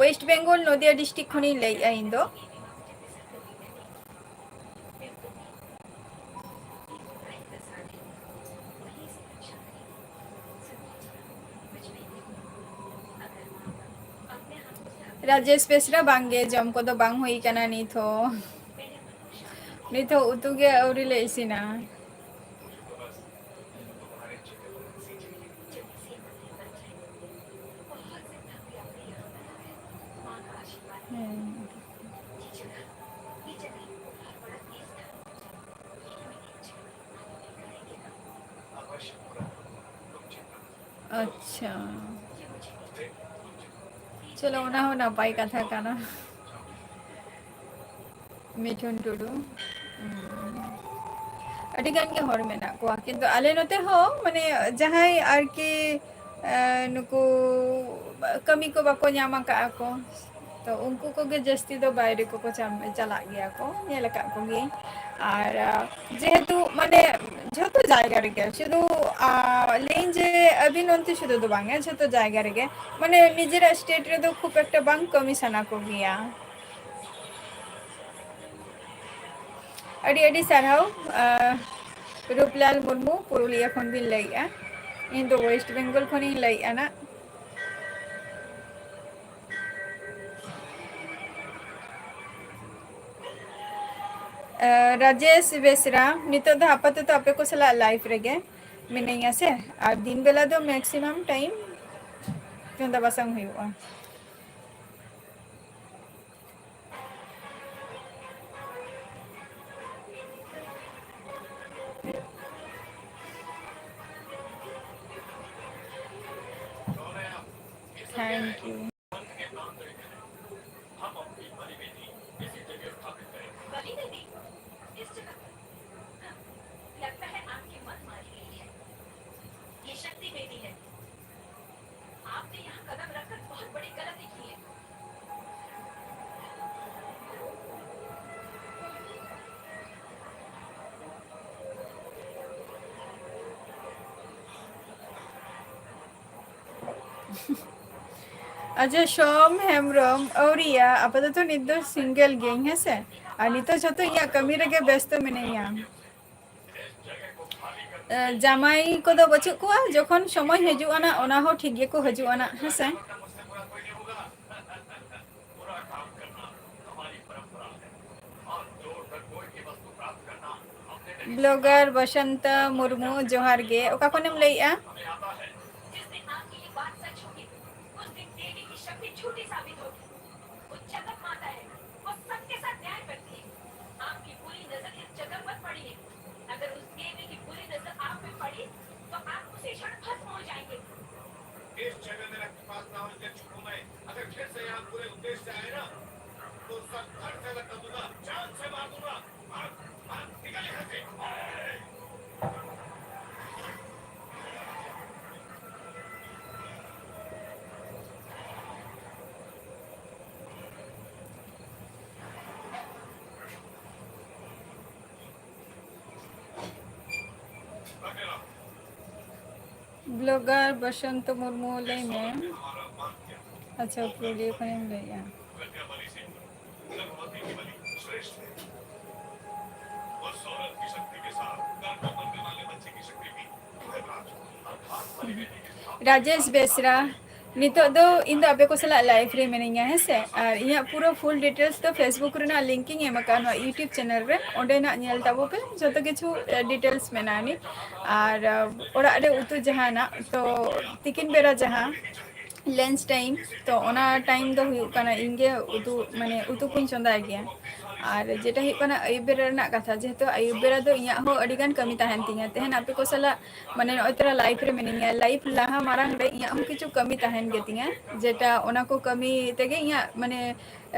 ᱳᱭᱮᱥᱴ ᱵᱮᱝᱜᱚᱞ ᱱᱚᱫᱤᱭᱟ ᱰᱤᱥᱴᱨᱤᱠᱴ ᱠᱷᱚᱱᱤᱧ ᱞᱟᱹᱭᱮᱜᱼᱟ ᱤᱧ ᱫᱚ᱾ ᱨᱟᱡᱮᱥ ᱵᱮᱥᱨᱟ, ᱵᱟᱝᱜᱮ, ᱡᱚᱢ ᱠᱚᱫᱚ ᱵᱟᱝ ᱦᱩᱭ ᱠᱟᱱᱟ ᱱᱤᱛ ᱦᱚᱸ᱾ ᱱᱤᱛ ᱦᱚᱸ ᱩᱛᱩ ᱜᱮ ᱟᱹᱣᱨᱤ ᱞᱮ ᱤᱥᱤᱱᱟ᱾ ᱦᱮᱸ᱾ ᱟᱪᱪᱷᱟ, ᱪᱚᱞᱚ, ᱚᱱᱟ ᱦᱚᱸ ᱱᱟᱯᱟᱭ ᱠᱟᱛᱷᱟ ᱠᱟᱱᱟ᱾ ᱢᱤᱴᱷᱩᱱ ᱴᱩᱰᱩ, ᱦᱩᱸ᱾ ᱟᱹᱰᱤ ᱜᱟᱱ ᱜᱮ ᱦᱚᱲ ᱢᱮᱱᱟᱜ ᱠᱚᱣᱟ, ᱠᱤᱱᱛᱩ ᱟᱞᱮ ᱱᱚᱛᱮ ᱦᱚᱸ, ᱢᱟᱱᱮ, ᱡᱟᱦᱟᱸᱭ ᱟᱨᱠᱤ, ᱮ, ᱱᱩᱠᱩ ᱠᱟᱹᱢᱤ ᱠᱚ ᱵᱟᱠᱚ ᱧᱟᱢ ᱟᱠᱟᱫᱼᱟ ᱠᱚ, ᱛᱚ ᱩᱱᱠᱩ ᱠᱚᱜᱮ ᱡᱟᱹᱥᱛᱤ ᱫᱚ ᱵᱟᱭᱨᱮ ᱠᱚᱠᱚ ᱪᱟᱢ-, ᱪᱟᱞᱟᱜ ᱜᱮᱭᱟ ᱠᱚ, ᱧᱮᱞ ᱟᱠᱟᱫ ᱠᱚᱜᱮᱭᱟᱹᱧ᱾ ᱟᱨ, ᱟ, ᱡᱮᱦᱮᱛᱩ, ᱢᱟᱱᱮ, ᱡᱷᱚᱛᱚ ᱡᱟᱭᱜᱟ ᱨᱮᱜᱮ, ᱥᱩᱫᱷᱩ, ᱟ, ᱞᱟᱹᱭᱟᱹᱧ ᱡᱮ ᱟᱹᱵᱤᱱ ᱚᱱᱛᱮ ᱥᱩᱫᱷᱩ ᱫᱚ ᱵᱟᱝᱟ, ᱡᱷᱚᱛᱚ ᱡᱟᱭᱜᱟ ᱨᱮᱜᱮ, ᱢᱟᱱᱮ, ᱱᱤᱡᱮᱨᱟᱜ ᱥᱴᱮᱴ ᱨᱮᱫᱚ ᱠᱷᱩᱵ ᱮᱠᱴᱟ ᱵᱟᱝ ᱠᱟᱹᱢᱤ ᱥᱟᱱᱟ ᱠᱚᱜᱮᱭᱟ᱾ ᱟᱹᱰᱤ ᱟᱹᱰᱤ ᱥᱟᱨᱦᱟᱣ, ᱟ, ᱨᱩᱯᱞᱟᱞ ᱢᱩᱨᱢᱩ, ᱯᱩᱨᱩᱞᱤᱭᱟᱹ ᱠᱷᱚᱱ ᱵᱤᱱ ᱞᱟᱹᱭᱮᱜᱼᱟ᱾ ᱤᱧ ᱫᱚ ᱳᱭᱮᱥᱴ ᱵᱮᱝᱜᱚᱞ ᱠᱷᱚᱱᱤᱧ ᱞᱟᱹᱭᱮᱜᱼᱟ ᱱᱟᱜ᱾ ᱟ, ᱨᱟᱡᱮᱥ ᱵᱮᱥᱨᱟ, ᱱᱤᱛᱚᱜ ᱫᱚ ᱟᱯᱟᱛᱚᱛᱚ ᱟᱯᱮ ᱠᱚ ᱥᱟᱞᱟᱜ live ᱨᱮᱜᱮ ᱢᱤᱱᱟᱹᱧᱟ ᱥᱮ, ᱟᱨ ᱫᱤᱱ ᱵᱮᱞᱟ ᱫᱚ maximum time ᱪᱚᱸᱫᱟ ᱵᱟᱥᱟᱝ ᱦᱩᱭᱩᱜᱼᱟ᱾ Thank you. ᱟᱪᱪᱷᱟ, ᱥᱳᱢ ᱦᱮᱢᱵᱨᱚᱢ, ᱟᱹᱣᱨᱤᱭᱟ, ᱟᱯᱟᱛᱚᱛᱚ ᱱᱤᱛ ᱫᱚ single ᱜᱤᱭᱟᱹᱧ, ᱦᱮᱸᱥᱮ? ᱟᱨ ᱱᱤᱛᱚᱜ ᱡᱷᱚᱛᱚ ᱤᱧᱟᱹᱜ ᱠᱟᱹᱢᱤ ᱨᱮᱜᱮ ᱵᱮᱥᱛᱚ ᱢᱤᱱᱟᱹᱧᱟ᱾ ᱮ, ᱡᱟᱢᱟᱭ ᱠᱚᱫᱚ ᱵᱟᱹᱪᱩᱜ ᱠᱚᱣᱟ, ᱡᱚᱠᱷᱚᱱ ᱥᱚᱢᱚᱭ ᱦᱤᱡᱩᱜ ᱟᱱᱟ, ᱚᱱᱟ ᱦᱚᱸ ᱴᱷᱤᱠ ᱜᱮᱠᱚ ᱦᱤᱡᱩᱜ ᱟᱱᱟ, ᱦᱮᱸᱥᱮ? ᱵᱞᱚᱜᱟᱨ ᱵᱚᱥᱚᱱᱛ ᱢᱩᱨᱢᱩ, ᱡᱚᱦᱟᱨ ᱜᱮ᱾ ᱚᱠᱟ ᱠᱷᱚᱱᱮᱢ ᱞᱟᱹᱭᱮᱜᱼᱟ? ᱵᱞᱚᱜᱟᱨ ᱵᱚᱥᱚᱱᱛ ᱢᱩᱨᱢᱩ, ᱞᱟᱹᱭ ᱢᱮ᱾ ᱟᱪᱪᱷᱟ, ᱯᱩᱨᱩᱞᱤᱭᱟᱹ ᱠᱷᱚᱱᱮᱢ ᱞᱟᱹᱭᱮᱜᱼᱟ᱾ ᱨᱟᱡᱮᱥ ᱵᱮᱥᱨᱟ, ᱱᱤᱛᱚᱜ ᱫᱚ ᱤᱧ ᱫᱚ ᱟᱯᱮ ᱠᱚ ᱥᱟᱞᱟᱜ live ᱨᱮ ᱢᱤᱱᱟᱹᱧᱟ, ᱦᱮᱸ ᱥᱮ? ᱟᱨ ᱤᱧᱟᱹᱜ ᱯᱩᱨᱟᱹ full details ᱫᱚ Facebook ᱨᱮᱱᱟᱜ link ᱤᱧ ᱮᱢ ᱟᱠᱟᱫᱼᱟ ᱱᱚᱣᱟ YouTube channel ᱨᱮ, ᱚᱸᱰᱮᱱᱟᱜ ᱧᱮᱞ ᱛᱟᱵᱚ ᱯᱮ, ᱡᱚᱛᱚ ᱠᱤᱪᱷᱩ, ᱮ, details ᱢᱮᱱᱟᱜᱼᱟ ᱱᱤᱡ᱾ ᱟᱨ, ᱟ, ᱚᱲᱟᱜ ᱨᱮ ᱩᱛᱩ ᱡᱟᱦᱟᱱᱟᱜ, ᱛᱚ ᱛᱤᱠᱤᱱ ᱵᱮᱲᱟ ᱡᱟᱦᱟᱸ lunch time, ᱛᱚ ᱚᱱᱟ time ᱫᱚ ᱦᱩᱭᱩᱜ ᱠᱟᱱᱟ ᱤᱧ ᱜᱮ ᱩᱛᱩ, ᱢᱟᱱᱮ ᱩᱛᱩ ᱠᱚᱧ ᱪᱚᱸᱫᱟᱭ ᱜᱮᱭᱟ᱾ ᱟᱨ ᱡᱮᱴᱟ ᱦᱩᱭᱩᱜ ᱠᱟᱱᱟ ᱟᱹᱭᱩᱵ ᱵᱮᱲᱟ ᱨᱮᱱᱟᱜ ᱠᱟᱛᱷᱟ, ᱡᱮᱦᱮᱛᱩ ᱟᱹᱭᱩᱵ ᱵᱮᱲᱟ ᱫᱚ ᱤᱧᱟᱹᱜ ᱦᱚᱸ ᱟᱹᱰᱤ ᱜᱟᱱ ᱠᱟᱹᱢᱤ ᱛᱟᱦᱮᱱ ᱛᱤᱧᱟᱹ᱾ ᱛᱮᱦᱮᱧ ᱟᱯᱮ ᱠᱚ ᱥᱟᱞᱟᱜ ᱢᱟᱱᱮ ᱱᱚᱜᱼᱚᱭ ᱛᱚᱨᱟ live ᱨᱮ ᱢᱤᱱᱟᱹᱧᱟ, live ᱞᱟᱦᱟ ᱢᱟᱲᱟᱝ ᱨᱮ ᱤᱧᱟᱹᱜ ᱦᱚᱸ ᱠᱤᱪᱷᱩ ᱠᱟᱹᱢᱤ ᱛᱟᱦᱮᱱ ᱜᱮᱛᱤᱧᱟ, ᱡᱮᱴᱟ ᱚᱱᱟ ᱠᱚ ᱠᱟᱹᱢᱤ ᱛᱮᱜᱮ ᱤᱧᱟᱹᱜ ᱢᱟᱱᱮ,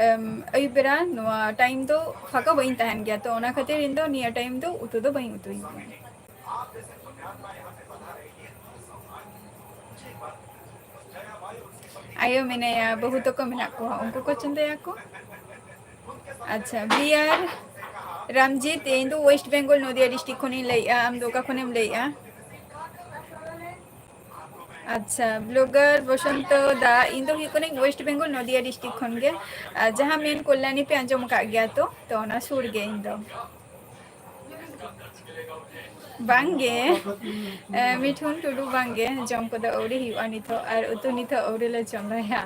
ᱮᱢ, ᱟᱹᱭᱩᱵ ᱵᱮᱲᱟ ᱱᱚᱣᱟ time ᱫᱚ ᱯᱷᱟᱸᱠᱟ ᱵᱟᱹᱧ ᱛᱟᱦᱮᱱ ᱜᱮᱭᱟ᱾ ᱛᱚ ᱚᱱᱟ ᱠᱷᱟᱹᱛᱤᱨ ᱤᱧ ᱫᱚ ᱱᱤᱭᱟᱹ time ᱫᱚ ᱩᱛᱩ ᱫᱚ ᱵᱟᱹᱧ ᱩᱛᱩᱭ ᱜᱮᱭᱟ᱾ ᱟᱭᱳ ᱢᱮᱱᱟᱭᱟ, ᱵᱟᱹᱦᱩ ᱛᱟᱠᱚ ᱢᱮᱱᱟᱜ ᱠᱚᱣᱟ, ᱩᱱᱠᱩ ᱠᱚ ᱪᱚᱸᱫᱟᱭᱟ ᱠᱚ᱾ ᱟᱪᱪᱷᱟ, ᱵᱤ ᱟᱨ ᱨᱟᱢᱡᱤᱛ, ᱤᱧ ᱫᱚ West Bengal ᱱᱚᱫᱤᱭᱟ district ᱠᱷᱚᱱᱤᱧ ᱞᱟᱹᱭᱮᱜᱼᱟ, ᱟᱢ ᱫᱚ ᱚᱠᱟ ᱠᱷᱚᱱᱮᱢ ᱞᱟᱹᱭᱮᱜᱼᱟ? ᱟᱪᱪᱷᱟ, blogger ᱵᱚᱥᱚᱱᱛᱚ ᱫᱟ, ᱤᱧ ᱫᱚ ᱦᱩᱭᱩᱜ ᱠᱟᱹᱱᱟᱹᱧ West Bengal ᱱᱚᱫᱤᱭᱟ district ᱠᱷᱚᱱ ᱜᱮ᱾ ᱟᱨ ᱡᱟᱦᱟᱸ ᱢᱮᱱ ᱠᱚᱞᱞᱟᱱᱤ ᱯᱮ ᱟᱸᱡᱚᱢ ᱟᱠᱟᱫ ᱜᱮᱭᱟ ᱛᱚ, ᱛᱚ ᱚᱱᱟ ᱥᱩᱨ ᱜᱮ ᱤᱧ ᱫᱚ᱾ ᱵᱟᱝ ᱜᱮ, ᱮ, ᱢᱤᱴᱷᱩᱱ ᱴᱩᱰᱩ, ᱵᱟᱝ ᱜᱮ, ᱡᱚᱢ ᱠᱚᱫᱚ ᱟᱹᱣᱨᱤ ᱦᱩᱭᱩᱜᱼᱟ ᱱᱤᱛᱚᱜ, ᱟᱨ ᱩᱛᱩ ᱱᱤᱛᱚᱜ ᱟᱹᱣᱨᱤ ᱞᱮ ᱪᱚᱸᱫᱟᱭᱟ᱾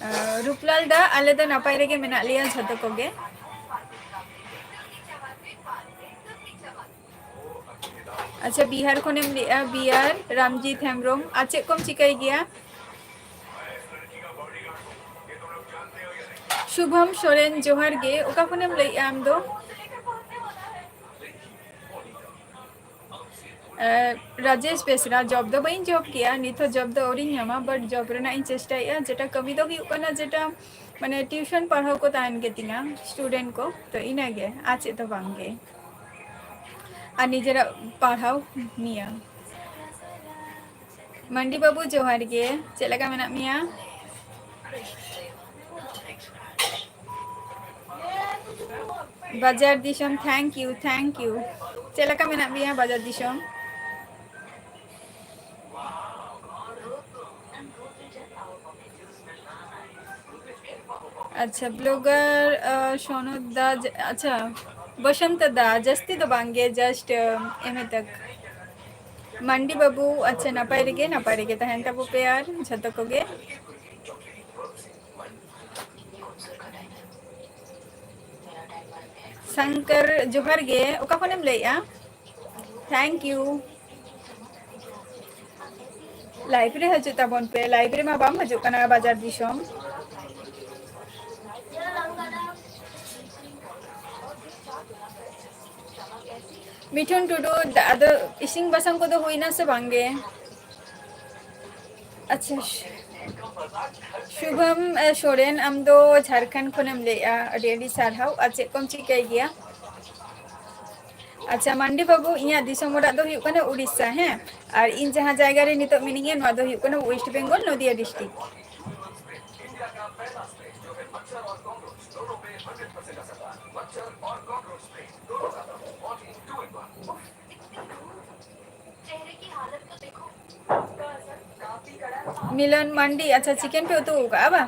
ᱟᱸ, ᱨᱩᱯᱞᱟᱞ ᱫᱟ, ᱟᱞᱮ ᱫᱚ ᱱᱟᱯᱟᱭ ᱨᱮᱜᱮ ᱢᱮᱱᱟᱜ ᱞᱮᱭᱟ ᱡᱷᱚᱛᱚ ᱠᱚᱜᱮ᱾ ᱟᱪᱪᱷᱟ, ᱵᱤᱦᱟᱨ ᱠᱷᱚᱱᱮᱢ ᱞᱟᱹᱭᱮᱜᱼᱟ, ᱵᱤ ᱟᱨ ᱨᱟᱢᱡᱤᱛ ᱦᱮᱢᱵᱨᱚᱢ, ᱟᱨ ᱪᱮᱫ ᱠᱚᱢ ᱪᱤᱠᱟᱹᱭ ᱜᱮᱭᱟ? ᱥᱩᱵᱷᱚᱢ ᱥᱚᱨᱮᱱ, ᱡᱚᱦᱟᱨ ᱜᱮ᱾ ᱚᱠᱟ ᱠᱷᱚᱱᱮᱢ ᱞᱟᱹᱭᱮᱜᱼᱟ ᱟᱢ ᱫᱚ? ᱮ, ᱨᱟᱡᱮᱥ ᱵᱮᱥᱨᱟ, job ᱫᱚ ᱵᱟᱹᱧ job ᱠᱮᱜᱼᱟ, ᱱᱤᱛ ᱦᱚᱸ job ᱫᱚ ᱟᱹᱣᱨᱤᱧ ᱧᱟᱢᱟ, but job ᱨᱮᱱᱟᱜ ᱤᱧ ᱪᱮᱥᱴᱟᱭᱮᱜᱼᱟ᱾ ᱡᱮᱴᱟ ᱠᱟᱹᱢᱤ ᱫᱚ ᱦᱩᱭᱩᱜ ᱠᱟᱱᱟ, ᱡᱮᱴᱟ ᱢᱟᱱᱮ tuition ᱯᱟᱲᱦᱟᱣ ᱠᱚ ᱛᱟᱦᱮᱱ ᱜᱮᱛᱤᱧᱟ student ᱠᱚ, ᱛᱚ ᱤᱱᱟᱹᱜᱮ, ᱟᱨ ᱪᱮᱫ ᱫᱚ ᱵᱟᱝ ᱜᱮ᱾ ᱟᱨ ᱱᱤᱡᱮᱨᱟᱜ ᱯᱟᱲᱦᱟᱣ ᱱᱤᱭᱟᱹ᱾ ᱢᱟᱱᱰᱤ ᱵᱟᱹᱵᱩ, ᱡᱚᱦᱟᱨ ᱜᱮ, ᱪᱮᱫ ᱞᱮᱠᱟ ᱢᱮᱱᱟᱜ ᱢᱮᱭᱟ? ᱵᱟᱡᱟᱨ ᱫᱤᱥᱚᱢ, thank you, thank you᱾ ᱪᱮᱫ ᱞᱮᱠᱟ ᱢᱮᱱᱟᱜ ᱢᱮᱭᱟ ᱵᱟᱡᱟᱨ ᱫᱤᱥᱚᱢ? ᱟᱪᱪᱷᱟ, blogger, ᱟᱸ, ᱥᱚᱱᱚᱛ ᱫᱟ, ᱡᱟ-, ᱟᱪᱪᱷᱟ, ᱵᱚᱥᱚᱱᱛ ᱫᱟ, ᱡᱟᱹᱥᱛᱤ ᱫᱚ ᱵᱟᱝ ᱜᱮ, just, ᱟᱸ, ᱮᱢᱮ ᱛᱟᱠ᱾ ᱢᱟᱱᱰᱤ ᱵᱟᱹᱵᱩ, ᱟᱪᱪᱷᱟ, ᱱᱟᱯᱟᱭ ᱨᱮᱜᱮ, ᱱᱟᱯᱟᱭ ᱨᱮᱜᱮ ᱛᱟᱦᱮᱱ ᱛᱟᱵᱚ ᱯᱮ ᱟᱨ ᱡᱷᱚᱛᱚ ᱠᱚᱜᱮ᱾ ᱥᱟᱝᱠᱟᱨ, ᱡᱚᱦᱟᱨ ᱜᱮ᱾ ᱚᱠᱟ ᱠᱷᱚᱱᱮᱢ ᱞᱟᱹᱭᱮᱜᱼᱟ? Thank you. ᱞᱟᱭᱤᱵᱷ ᱨᱮ ᱦᱤᱡᱩᱜ ᱛᱟᱵᱚᱱ ᱯᱮ᱾ ᱞᱟᱭᱤᱵᱷ ᱨᱮᱢᱟ ᱵᱟᱢ ᱦᱤᱡᱩᱜ ᱠᱟᱱᱟ, ᱵᱟᱡᱟᱨ ᱫᱤᱥᱚᱢ᱾ ᱢᱤᱴᱷᱩᱱ ᱴᱩᱰᱩ, ᱫᱟ-, ᱟᱫᱚ ᱤᱥᱤᱱ ᱵᱟᱥᱟᱝ ᱠᱚᱫᱚ ᱦᱩᱭᱱᱟ ᱥᱮ ᱵᱟᱝ ᱜᱮ? ᱟᱪᱪᱷᱟ, ᱥᱩᱵᱷᱟᱢ, ᱮ, ᱥᱚᱨᱮᱱ, ᱟᱢ ᱫᱚ ᱡᱷᱟᱲᱠᱷᱚᱸᱰ ᱠᱷᱚᱱᱮᱢ ᱞᱟᱹᱭᱮᱜᱼᱟ᱾ ᱟᱹᱰᱤ ᱟᱹᱰᱤ ᱥᱟᱨᱦᱟᱣ᱾ ᱟᱨ ᱪᱮᱫ ᱠᱚᱢ ᱪᱤᱠᱟᱹᱭ ᱜᱮᱭᱟ? ᱟᱪᱪᱷᱟ, ᱢᱟᱱᱰᱤ ᱵᱟᱹᱵᱩ, ᱤᱧᱟᱹᱜ ᱫᱤᱥᱚᱢ ᱚᱲᱟᱜ ᱫᱚ ᱦᱩᱭᱩᱜ ᱠᱟᱱᱟ ᱩᱲᱤᱥᱥᱟ, ᱦᱮᱸ? ᱟᱨ ᱤᱧ ᱡᱟᱦᱟᱸ ᱡᱟᱭᱜᱟ ᱨᱮ ᱱᱤᱛᱚᱜ ᱢᱤᱱᱟᱹᱧᱟ, ᱱᱚᱣᱟ ᱫᱚ ᱦᱩᱭᱩᱜ ᱠᱟᱱᱟ ᱣᱮᱥᱴ ᱵᱮᱝᱜᱚᱞ, ᱱᱚᱫᱤᱭᱟ ᱰᱤᱥᱴᱨᱤᱠᱴ᱾ ᱢᱤᱞᱚᱱ ᱢᱟᱱᱰᱤ, ᱟᱪᱪᱷᱟ, ᱪᱤᱠᱮᱱ ᱯᱮ ᱩᱛᱩ ᱟᱠᱟᱜᱼᱟ ᱵᱟ?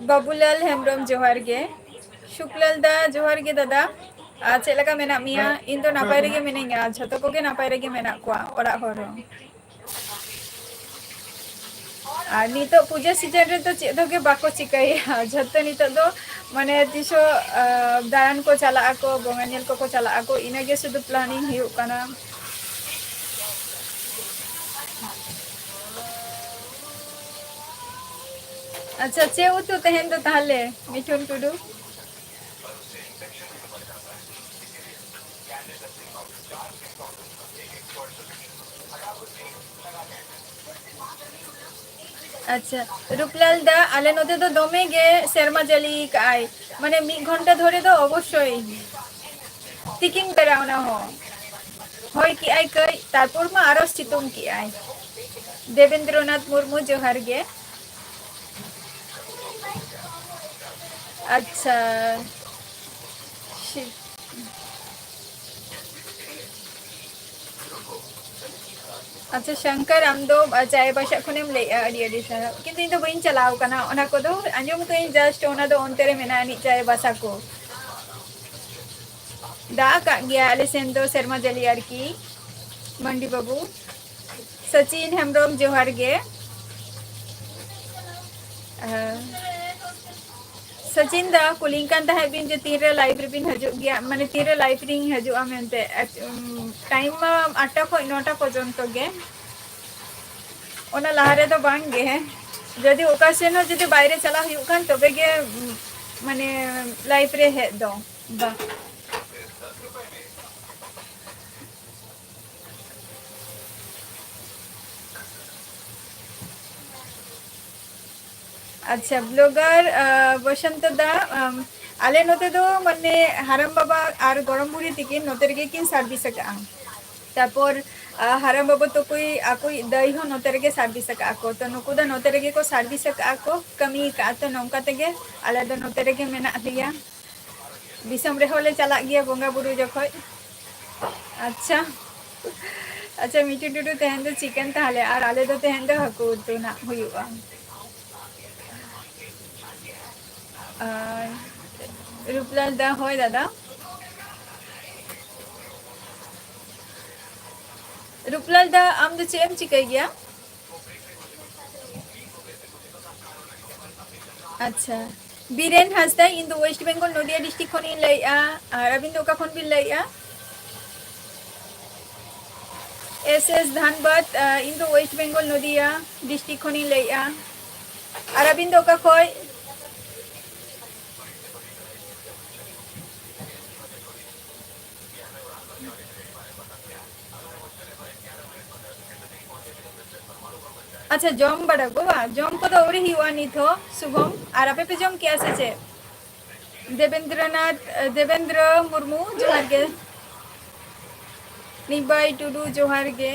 ᱵᱟᱵᱩᱞᱟᱞ ᱦᱮᱢᱵᱨᱚᱢ, ᱡᱚᱦᱟᱨ ᱜᱮ᱾ ᱥᱩᱠᱞᱟᱞ ᱫᱟ, ᱡᱚᱦᱟᱨ ᱜᱮ ᱫᱟᱫᱟ᱾ ᱟᱨ ᱪᱮᱫ ᱞᱮᱠᱟ ᱢᱮᱱᱟᱜ ᱢᱮᱭᱟ? ᱤᱧ ᱫᱚ ᱱᱟᱯᱟᱭ ᱨᱮᱜᱮ ᱢᱤᱱᱟᱹᱧᱟ, ᱡᱷᱚᱛᱚ ᱠᱚᱜᱮ ᱱᱟᱯᱟᱭ ᱨᱮᱜᱮ ᱢᱮᱱᱟᱜ ᱠᱚᱣᱟ ᱚᱲᱟᱜ ᱦᱚᱲ ᱦᱚᱸ᱾ ᱟᱨ ᱱᱤᱛᱚᱜ ᱯᱩᱡᱟᱹ ᱥᱤᱡᱮᱱ ᱨᱮᱫᱚ ᱪᱮᱫ ᱦᱚᱸ ᱜᱮ ᱵᱟᱠᱚ ᱪᱤᱠᱟᱹᱭᱟ᱾ ᱡᱷᱚᱛᱚ ᱱᱤᱛᱚᱜ ᱫᱚ ᱢᱟᱱᱮ ᱛᱤᱥᱚᱜ, ᱟ, ᱫᱟᱬᱟᱱ ᱠᱚ ᱪᱟᱞᱟᱜ ᱟᱠᱚ, ᱵᱚᱸᱜᱟ ᱧᱮᱞ ᱠᱚᱠᱚ ᱪᱟᱞᱟᱜ ᱟᱠᱚ, ᱤᱱᱟᱹᱜᱮ ᱥᱩᱫᱷᱩ ᱯᱞᱟᱱᱤᱝ ᱦᱩᱭᱩᱜ ᱠᱟᱱᱟ᱾ ᱟᱪᱪᱷᱟ, ᱪᱮᱫ ᱩᱛᱩ ᱛᱮᱦᱮᱧ ᱫᱚ ᱛᱟᱦᱞᱮ, ᱢᱤᱴᱷᱩᱱ ᱴᱩᱰᱩ? ᱟᱪᱪᱷᱟ, ᱨᱩᱯᱞᱟᱞ ᱫᱟ, ᱟᱞᱮ ᱱᱚᱛᱮ ᱫᱚ ᱫᱚᱢᱮ ᱜᱮ ᱥᱮᱨᱢᱟ ᱡᱟᱹᱲᱤ ᱠᱟᱜᱼᱟᱭ, ᱢᱟᱱᱮ ᱢᱤᱫ ᱜᱷᱚᱱᱴᱟ ᱫᱷᱚᱨᱮ ᱫᱚ ᱚᱵᱚᱥᱥᱳᱭ᱾ ᱛᱤᱠᱤᱱ ᱵᱮᱲᱟ ᱚᱱᱟ ᱦᱚᱸ ᱦᱚᱭ ᱠᱮᱜᱼᱟᱭ ᱠᱟᱹᱡ, ᱛᱟᱨᱯᱚᱨ ᱢᱟ ᱟᱨᱚ ᱥᱤᱛᱩᱝ ᱠᱮᱜᱼᱟᱭ᱾ ᱫᱮᱵᱮᱱᱫᱨᱚᱱᱟᱛᱷ ᱢᱩᱨᱢᱩ, ᱡᱚᱦᱟᱨ ᱜᱮ᱾ ᱟᱪᱪᱷᱟ᱾ ᱥᱤ-, ᱟᱪᱪᱷᱟ, ᱥᱚᱝᱠᱚᱨ, ᱟᱢ ᱫᱚ, ᱟ, ᱪᱟᱭᱵᱟᱥᱟ ᱠᱷᱚᱱᱮᱢ ᱞᱟᱹᱭᱮᱜᱼᱟ, ᱟᱹᱰᱤ ᱟᱹᱰᱤ ᱥᱟᱨᱦᱟᱣ᱾ ᱠᱤᱱᱛᱩ ᱤᱧ ᱫᱚ ᱵᱟᱹᱧ ᱪᱟᱞᱟᱣ ᱠᱟᱱᱟ, ᱚᱱᱟ ᱠᱚᱫᱚ ᱟᱸᱡᱚᱢ ᱠᱟᱹᱧ, just ᱚᱱᱟ ᱫᱚ ᱚᱱᱛᱮ ᱨᱮ ᱢᱮᱱᱟᱜᱼᱟ, ᱟᱹᱱᱤᱡ ᱪᱟᱭᱵᱟᱥᱟ ᱠᱚ᱾ ᱫᱟᱜ ᱟᱠᱟᱫ ᱜᱮᱭᱟ ᱟᱞᱮ ᱥᱮᱱ ᱫᱚ ᱥᱮᱨᱢᱟ ᱡᱟᱹᱲᱤ ᱟᱨᱠᱤ, ᱢᱟᱱᱰᱤ ᱵᱟᱹᱵᱩ᱾ ᱥᱚᱪᱤᱱ ᱦᱮᱢᱵᱨᱚᱢ, ᱡᱚᱦᱟᱨ ᱜᱮ᱾ ᱟᱨ ᱥᱚᱪᱤᱱ ᱫᱟ, ᱠᱩᱞᱤᱧ ᱠᱟᱱ ᱛᱟᱦᱮᱸᱫ ᱵᱤᱱ ᱡᱮ ᱛᱤᱱᱨᱮ live ᱨᱮᱵᱤᱱ ᱦᱤᱡᱩᱜ ᱜᱮᱭᱟ, ᱢᱟᱱᱮ ᱛᱤᱱᱨᱮ live ᱨᱤᱧ ᱦᱤᱡᱩᱜᱼᱟ ᱢᱮᱱᱛᱮ᱾ ᱮᱠ-, ᱩᱢ, time ᱢᱟ ᱟᱴᱴᱟ ᱠᱷᱚᱱ ᱱᱚᱴᱟ ᱯᱚᱨᱡᱚᱱᱛᱚ ᱜᱮ, ᱚᱱᱟ ᱞᱟᱦᱟ ᱨᱮᱫᱚ ᱵᱟᱝ ᱜᱮ᱾ ᱡᱩᱫᱤ ᱚᱠᱟ ᱥᱮᱱ ᱦᱚᱸ ᱡᱩᱫᱤ ᱵᱟᱭᱨᱮ ᱪᱟᱞᱟᱜ ᱦᱩᱭᱩᱜ ᱠᱷᱟᱱ ᱛᱚᱵᱮ ᱜᱮ, ᱩᱢ, ᱢᱟᱱᱮ live ᱨᱮ ᱦᱮᱡ ᱫᱚ᱾ ᱵᱟ᱾ ᱟᱪᱪᱷᱟ, blogger, ᱟᱸ, ᱵᱚᱥᱚᱱᱛᱚ ᱫᱟ, ᱟᱢ, ᱟᱞᱮ ᱱᱚᱛᱮ ᱫᱚ ᱢᱟᱱᱮ ᱦᱟᱲᱟᱢ ᱵᱟᱵᱟ ᱟᱨ ᱜᱚᱲᱚᱢ ᱵᱩᱲᱦᱤ ᱛᱤᱠᱤᱱ ᱱᱚᱛᱮ ᱨᱮᱜᱮ ᱠᱤᱱ service ᱟᱠᱟᱜᱼᱟ᱾ ᱛᱟᱨᱯᱚᱨ, ᱟ, ᱦᱟᱲᱟᱢ ᱵᱟᱵᱟ ᱛᱟᱠᱚᱭ ᱟᱠᱚᱭᱤᱡ ᱫᱟᱹᱭ ᱦᱚᱸ ᱱᱚᱛᱮ ᱨᱮᱜᱮ service ᱟᱠᱟᱜᱼᱟ ᱠᱚ᱾ ᱛᱚ ᱱᱩᱠᱩ ᱫᱚ ᱱᱚᱛᱮ ᱨᱮᱜᱮ ᱠᱚ service ᱟᱠᱟᱜᱼᱟ ᱠᱚ, ᱠᱟᱹᱢᱤ ᱟᱠᱟᱜᱼᱟ᱾ ᱛᱚ ᱱᱚᱝᱠᱟ ᱛᱮᱜᱮ ᱟᱞᱮ ᱫᱚ ᱱᱚᱛᱮ ᱨᱮᱜᱮ ᱢᱮᱱᱟᱜ ᱞᱮᱭᱟ᱾ ᱫᱤᱥᱚᱢ ᱨᱮᱦᱚᱸ ᱞᱮ ᱪᱟᱞᱟᱜ ᱜᱮᱭᱟ ᱵᱚᱸᱜᱟ ᱵᱩᱨᱩ ᱡᱚᱠᱷᱚᱡ᱾ ᱟᱪᱪᱷᱟ, ᱟᱪᱪᱷᱟ, ᱢᱤᱴᱷᱩ ᱴᱩᱰᱩ, ᱛᱮᱦᱮᱧ ᱫᱚ chicken ᱛᱟᱦᱞᱮ, ᱟᱨ ᱟᱞᱮ ᱫᱚ ᱛᱮᱦᱮᱧ ᱫᱚ ᱦᱟᱹᱠᱩ ᱩᱛᱩ ᱱᱟᱜ ᱦᱩᱭᱩᱜᱼᱟ᱾ ᱟᱨ ᱨᱩᱯᱞᱟᱞ ᱫᱟ, ᱦᱳᱭ ᱫᱟᱫᱟ᱾ ᱨᱩᱯᱞᱟᱞ ᱫᱟ, ᱟᱢ ᱫᱚ ᱪᱮᱫ ᱮᱢ ᱪᱤᱠᱟᱹᱭ ᱜᱮᱭᱟ? ᱟᱪᱪᱷᱟ, ᱵᱤᱨᱮᱱ ᱦᱟᱸᱥᱫᱟ, ᱤᱧ ᱫᱚ West Bengal ᱱᱚᱫᱤᱭᱟ district ᱠᱷᱚᱱᱤᱧ ᱞᱟᱹᱭᱮᱫᱼᱟ᱾ ᱟᱨ ᱟᱹᱵᱤᱱ ᱫᱚ ᱚᱠᱟ ᱠᱷᱚᱱ ᱵᱤᱱ ᱞᱟᱹᱭᱮᱫᱼᱟ? S S ᱫᱷᱟᱱᱵᱟᱫᱽ, ᱟᱸ, ᱤᱧ ᱫᱚ West Bengal ᱱᱚᱫᱤᱭᱟ district ᱠᱷᱚᱱᱤᱧ ᱞᱟᱹᱭᱮᱫᱼᱟ᱾ ᱟᱨ ᱟᱹᱵᱤᱱ ᱫᱚ ᱚᱠᱟ ᱠᱷᱚᱡ? ᱟᱪᱪᱷᱟ, ᱡᱚᱢ ᱵᱟᱲᱟ ᱠᱚ ᱵᱟᱝ? ᱡᱚᱢ ᱠᱚᱫᱚ ᱟᱹᱣᱨᱤ ᱦᱩᱭᱩᱜᱼᱟ ᱱᱤᱛ ᱦᱚᱸ᱾ ᱥᱩᱵᱷᱚᱢ, ᱟᱨ ᱟᱯᱮ ᱯᱮ ᱡᱚᱢ ᱠᱮᱜᱼᱟ ᱥᱮ ᱪᱮᱫ? ᱫᱮᱵᱮᱱᱫᱨᱚᱱᱟᱛᱷ, ᱫᱮᱵᱮᱱᱫᱨᱚ ᱢᱩᱨᱢᱩ, ᱡᱚᱦᱟᱨ ᱜᱮ᱾ ᱱᱤᱵᱟᱭ ᱴᱩᱰᱩ, ᱡᱚᱦᱟᱨ ᱜᱮ᱾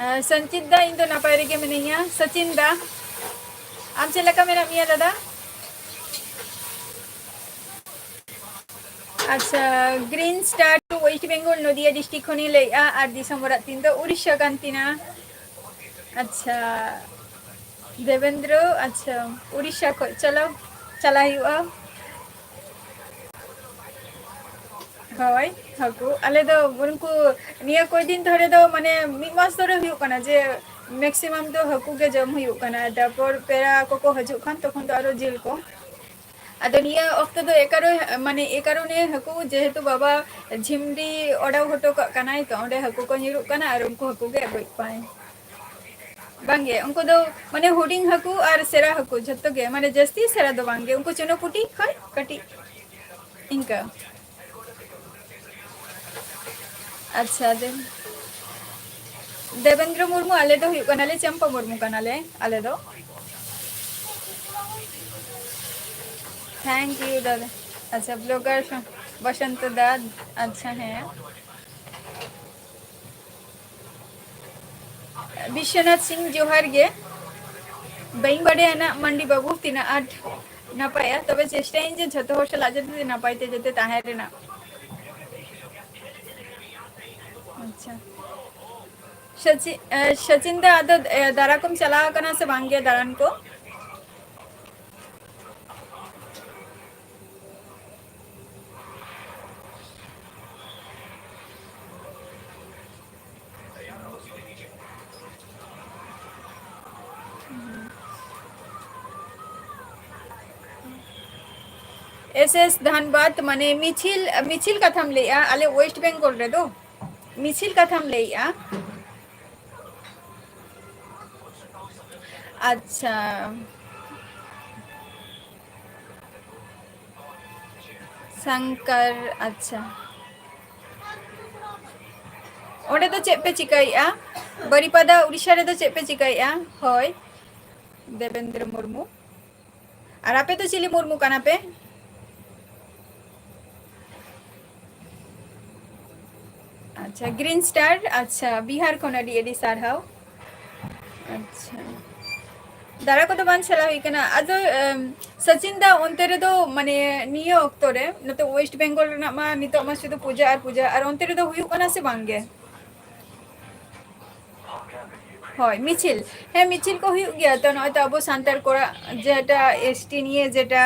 ᱟᱨ ᱥᱚᱧᱪᱤᱛ ᱫᱟ, ᱤᱧ ᱫᱚ ᱱᱟᱯᱟᱭ ᱨᱮᱜᱮ ᱢᱤᱱᱟᱹᱧᱟ᱾ ᱥᱚᱪᱤᱱ ᱫᱟ, ᱟᱢ ᱪᱮᱫ ᱞᱮᱠᱟ ᱢᱮᱱᱟᱜ ᱢᱮᱭᱟ ᱫᱟᱫᱟ? ᱟᱪᱪᱷᱟ, Green Star to West Bengal, Nadia district ᱠᱷᱚᱱᱤᱧ ᱞᱟᱹᱭᱮᱫᱼᱟ᱾ ᱟᱨ ᱫᱤᱥᱚᱢ ᱚᱲᱟᱜ ᱛᱤᱧ ᱫᱚ ᱩᱲᱤᱥᱥᱟ ᱠᱟᱱ ᱛᱤᱧᱟ᱾ ᱟᱪᱪᱷᱟ, ᱫᱮᱵᱮᱱᱫᱨᱚ, ᱟᱪᱪᱷᱟ, ᱩᱲᱤᱥᱥᱟ ᱠᱷᱚᱡ᱾ ᱪᱚᱞᱚ, ᱪᱟᱞᱟᱜ ᱦᱩᱭᱩᱜᱼᱟ᱾ ᱦᱳᱭ, ᱦᱟᱹᱠᱩ᱾ ᱟᱞᱮ ᱫᱚ ᱩᱱᱠᱩ ᱱᱤᱭᱟᱹ ᱠᱚᱭ ᱫᱤᱱ ᱫᱷᱚᱨᱮ ᱫᱚ, ᱢᱟᱱᱮ, ᱢᱤᱫ ᱢᱟᱥ ᱫᱷᱚᱨᱮ ᱦᱩᱭᱩᱜ ᱠᱟᱱᱟ ᱡᱮ ᱢᱮᱠᱥᱤᱢᱟᱢ ᱫᱚ ᱦᱟᱹᱠᱩ ᱜᱮ ᱡᱚᱢ ᱦᱩᱭᱩᱜ ᱠᱟᱱᱟ, ᱛᱟᱨᱯᱚᱨ ᱯᱮᱲᱟ ᱠᱚᱠᱚ ᱦᱤᱡᱩᱜ ᱠᱷᱟᱱ ᱛᱚᱠᱷᱚᱱ ᱫᱚ ᱟᱨᱚ ᱡᱤᱞ ᱠᱚ᱾ ᱟᱫᱚ ᱱᱤᱭᱟᱹ ᱚᱠᱛᱚ ᱫᱚ ᱮ ᱠᱟᱨᱚᱱ, ᱢᱟᱱᱮ ᱮ ᱠᱟᱨᱚᱱᱮ ᱦᱟᱹᱠᱩ, ᱡᱮᱦᱮᱛᱩ ᱵᱟᱵᱟ ᱡᱷᱤᱢᱨᱤ ᱚᱰᱟᱣ ᱦᱚᱴᱚ ᱠᱟᱜ ᱠᱟᱱᱟᱭ, ᱛᱚ ᱚᱸᱰᱮ ᱦᱟᱹᱠᱩ ᱠᱚ ᱧᱩᱨᱩᱜ ᱠᱟᱱᱟ ᱟᱨ ᱩᱱᱠᱩ ᱦᱟᱹᱠᱩ ᱜᱮ ᱟᱹᱜᱩᱭᱮᱫ ᱠᱚᱣᱟᱭ᱾ ᱵᱟᱝᱜᱮ, ᱩᱱᱠᱩ ᱫᱚ ᱢᱟᱱᱮ ᱦᱩᱰᱤᱧ ᱦᱟᱹᱠᱩ ᱟᱨ ᱥᱮᱬᱟ ᱦᱟᱹᱠᱩ ᱡᱷᱚᱛᱚ ᱜᱮ, ᱢᱟᱱᱮ ᱡᱟᱹᱥᱛᱤ ᱥᱮᱬᱟ ᱫᱚ ᱵᱟᱝᱜᱮ, ᱩᱱᱠᱩ ᱪᱩᱱᱟᱹᱯᱩᱴᱤ ᱠᱷᱚᱱ ᱠᱟᱹᱴᱤᱡ ᱤᱱᱠᱟᱹ᱾ ᱟᱪᱪᱷᱟ, ᱫᱮ-, ᱫᱮᱵᱮᱱᱫᱨᱚ ᱢᱩᱨᱢᱩ, ᱟᱞᱮ ᱫᱚ ᱦᱩᱭᱩᱜ ᱠᱟᱱᱟᱞᱮ ᱪᱟᱢᱯᱟ ᱢᱩᱨᱢᱩ ᱠᱟᱱᱟᱞᱮ ᱟᱞᱮ ᱫᱚ᱾ Thank you ᱫᱟᱫᱟ᱾ ᱟᱪᱪᱷᱟ, blogger ᱵᱚᱥᱚᱱᱛ ᱫᱟ, ᱟᱪᱪᱷᱟ, ᱦᱮᱸ᱾ ᱵᱤᱥᱥᱚᱱᱟᱛᱷ ᱥᱤᱝ, ᱡᱚᱦᱟᱨ ᱜᱮ᱾ ᱵᱟᱹᱧ ᱵᱟᱰᱟᱭᱟ ᱱᱟᱜ ᱢᱟᱱᱰᱤ ᱵᱟᱹᱵᱩ ᱛᱤᱱᱟᱹᱜ ᱟᱸᱴ ᱱᱟᱯᱟᱭᱟ, ᱛᱚᱵᱮ ᱪᱮᱥᱴᱟᱭᱟᱹᱧ ᱡᱮ ᱡᱷᱚᱛᱚ ᱦᱚᱲ ᱥᱟᱞᱟᱜ ᱡᱟᱛᱮ ᱱᱟᱯᱟᱭ ᱛᱮ ᱡᱟᱛᱮ ᱛᱟᱦᱮᱸ ᱨᱮᱱᱟᱜ᱾ ᱟᱪᱪᱷᱟ᱾ ᱥᱚᱪᱤ-, ᱮ, ᱥᱚᱪᱤᱱ ᱫᱟ, ᱟᱫᱚ, ᱮ, ᱫᱟᱨᱟ ᱠᱚᱢ ᱪᱟᱞᱟᱣ ᱟᱠᱟᱱᱟ ᱥᱮ ᱵᱟᱝ ᱜᱮ ᱫᱟᱬᱟᱱ ᱠᱚ? S S ᱫᱷᱟᱱᱵᱟᱫᱽ, ᱢᱟᱱᱮ ᱢᱤᱪᱷᱤᱞ, ᱢᱤᱪᱷᱤᱞ ᱠᱟᱛᱷᱟᱢ ᱞᱟᱹᱭᱮᱜᱼᱟ ᱟᱞᱮ West Bengal ᱨᱮᱫᱚ? ᱢᱤᱪᱷᱤᱞ ᱠᱟᱛᱷᱟᱢ ᱞᱟᱹᱭᱮᱜᱼᱟ? ᱟᱪᱪᱷᱟ᱾ ᱥᱟᱝᱠᱟᱨ, ᱟᱪᱪᱷᱟ᱾ ᱚᱸᱰᱮ ᱫᱚ ᱪᱮᱫ ᱯᱮ ᱪᱤᱠᱟᱹᱭᱮᱜᱼᱟ? ᱵᱟᱨᱤᱯᱟᱫᱟ, ᱩᱲᱤᱥᱥᱟ ᱨᱮᱫᱚ ᱪᱮᱫ ᱯᱮ ᱪᱤᱠᱟᱹᱭᱮᱜᱼᱟ? ᱦᱳᱭ, ᱫᱮᱵᱮᱱᱫᱨᱚ ᱢᱩᱨᱢᱩ᱾ ᱟᱨ ᱟᱯᱮ ᱫᱚ ᱪᱤᱞᱤ ᱢᱩᱨᱢᱩ ᱠᱟᱱᱟ ᱯᱮ? ᱟᱪᱪᱷᱟ, Green Star, ᱟᱪᱪᱷᱟ, ᱵᱤᱦᱟᱨ ᱠᱷᱚᱱ ᱟᱹᱰᱤ ᱟᱹᱰᱤ ᱥᱟᱨᱦᱟᱣ᱾ ᱟᱪᱪᱷᱟ, ᱫᱟᱬᱟ ᱠᱚᱫᱚ ᱵᱟᱝ ᱪᱟᱞᱟᱣ ᱦᱩᱭ ᱠᱟᱱᱟ᱾ ᱟᱫᱚ, ᱮᱢ, ᱥᱚᱪᱤᱱ ᱫᱟ, ᱚᱱᱛᱮ ᱨᱮᱫᱚ, ᱢᱟᱱᱮ, ᱱᱤᱭᱟᱹ ᱚᱠᱛᱚ ᱨᱮ ᱱᱚᱛᱮ West Bengal ᱨᱮᱱᱟᱜ ᱢᱟ ᱱᱤᱛᱚᱜ ᱢᱟ ᱥᱩᱫᱷᱩ ᱯᱩᱡᱟᱹ ᱟᱨ ᱯᱩᱡᱟᱹ, ᱟᱨ ᱚᱱᱛᱮ ᱨᱮᱫᱚ ᱦᱩᱭᱩᱜ ᱠᱟᱱᱟ ᱥᱮ ᱵᱟᱝ ᱜᱮ? ᱦᱳᱭ, ᱢᱤᱪᱷᱤᱞ᱾ ᱦᱮᱸ, ᱢᱤᱪᱷᱤᱞ ᱠᱚ ᱦᱩᱭᱩᱜ ᱜᱮᱭᱟ ᱛᱚ᱾ ᱱᱚᱜᱼᱚᱭ ᱛᱚ ᱟᱵᱚ ᱥᱟᱱᱛᱟᱲ ᱠᱚᱲᱟ ᱡᱮᱴᱟ S T ᱱᱤᱭᱮ ᱡᱮᱴᱟ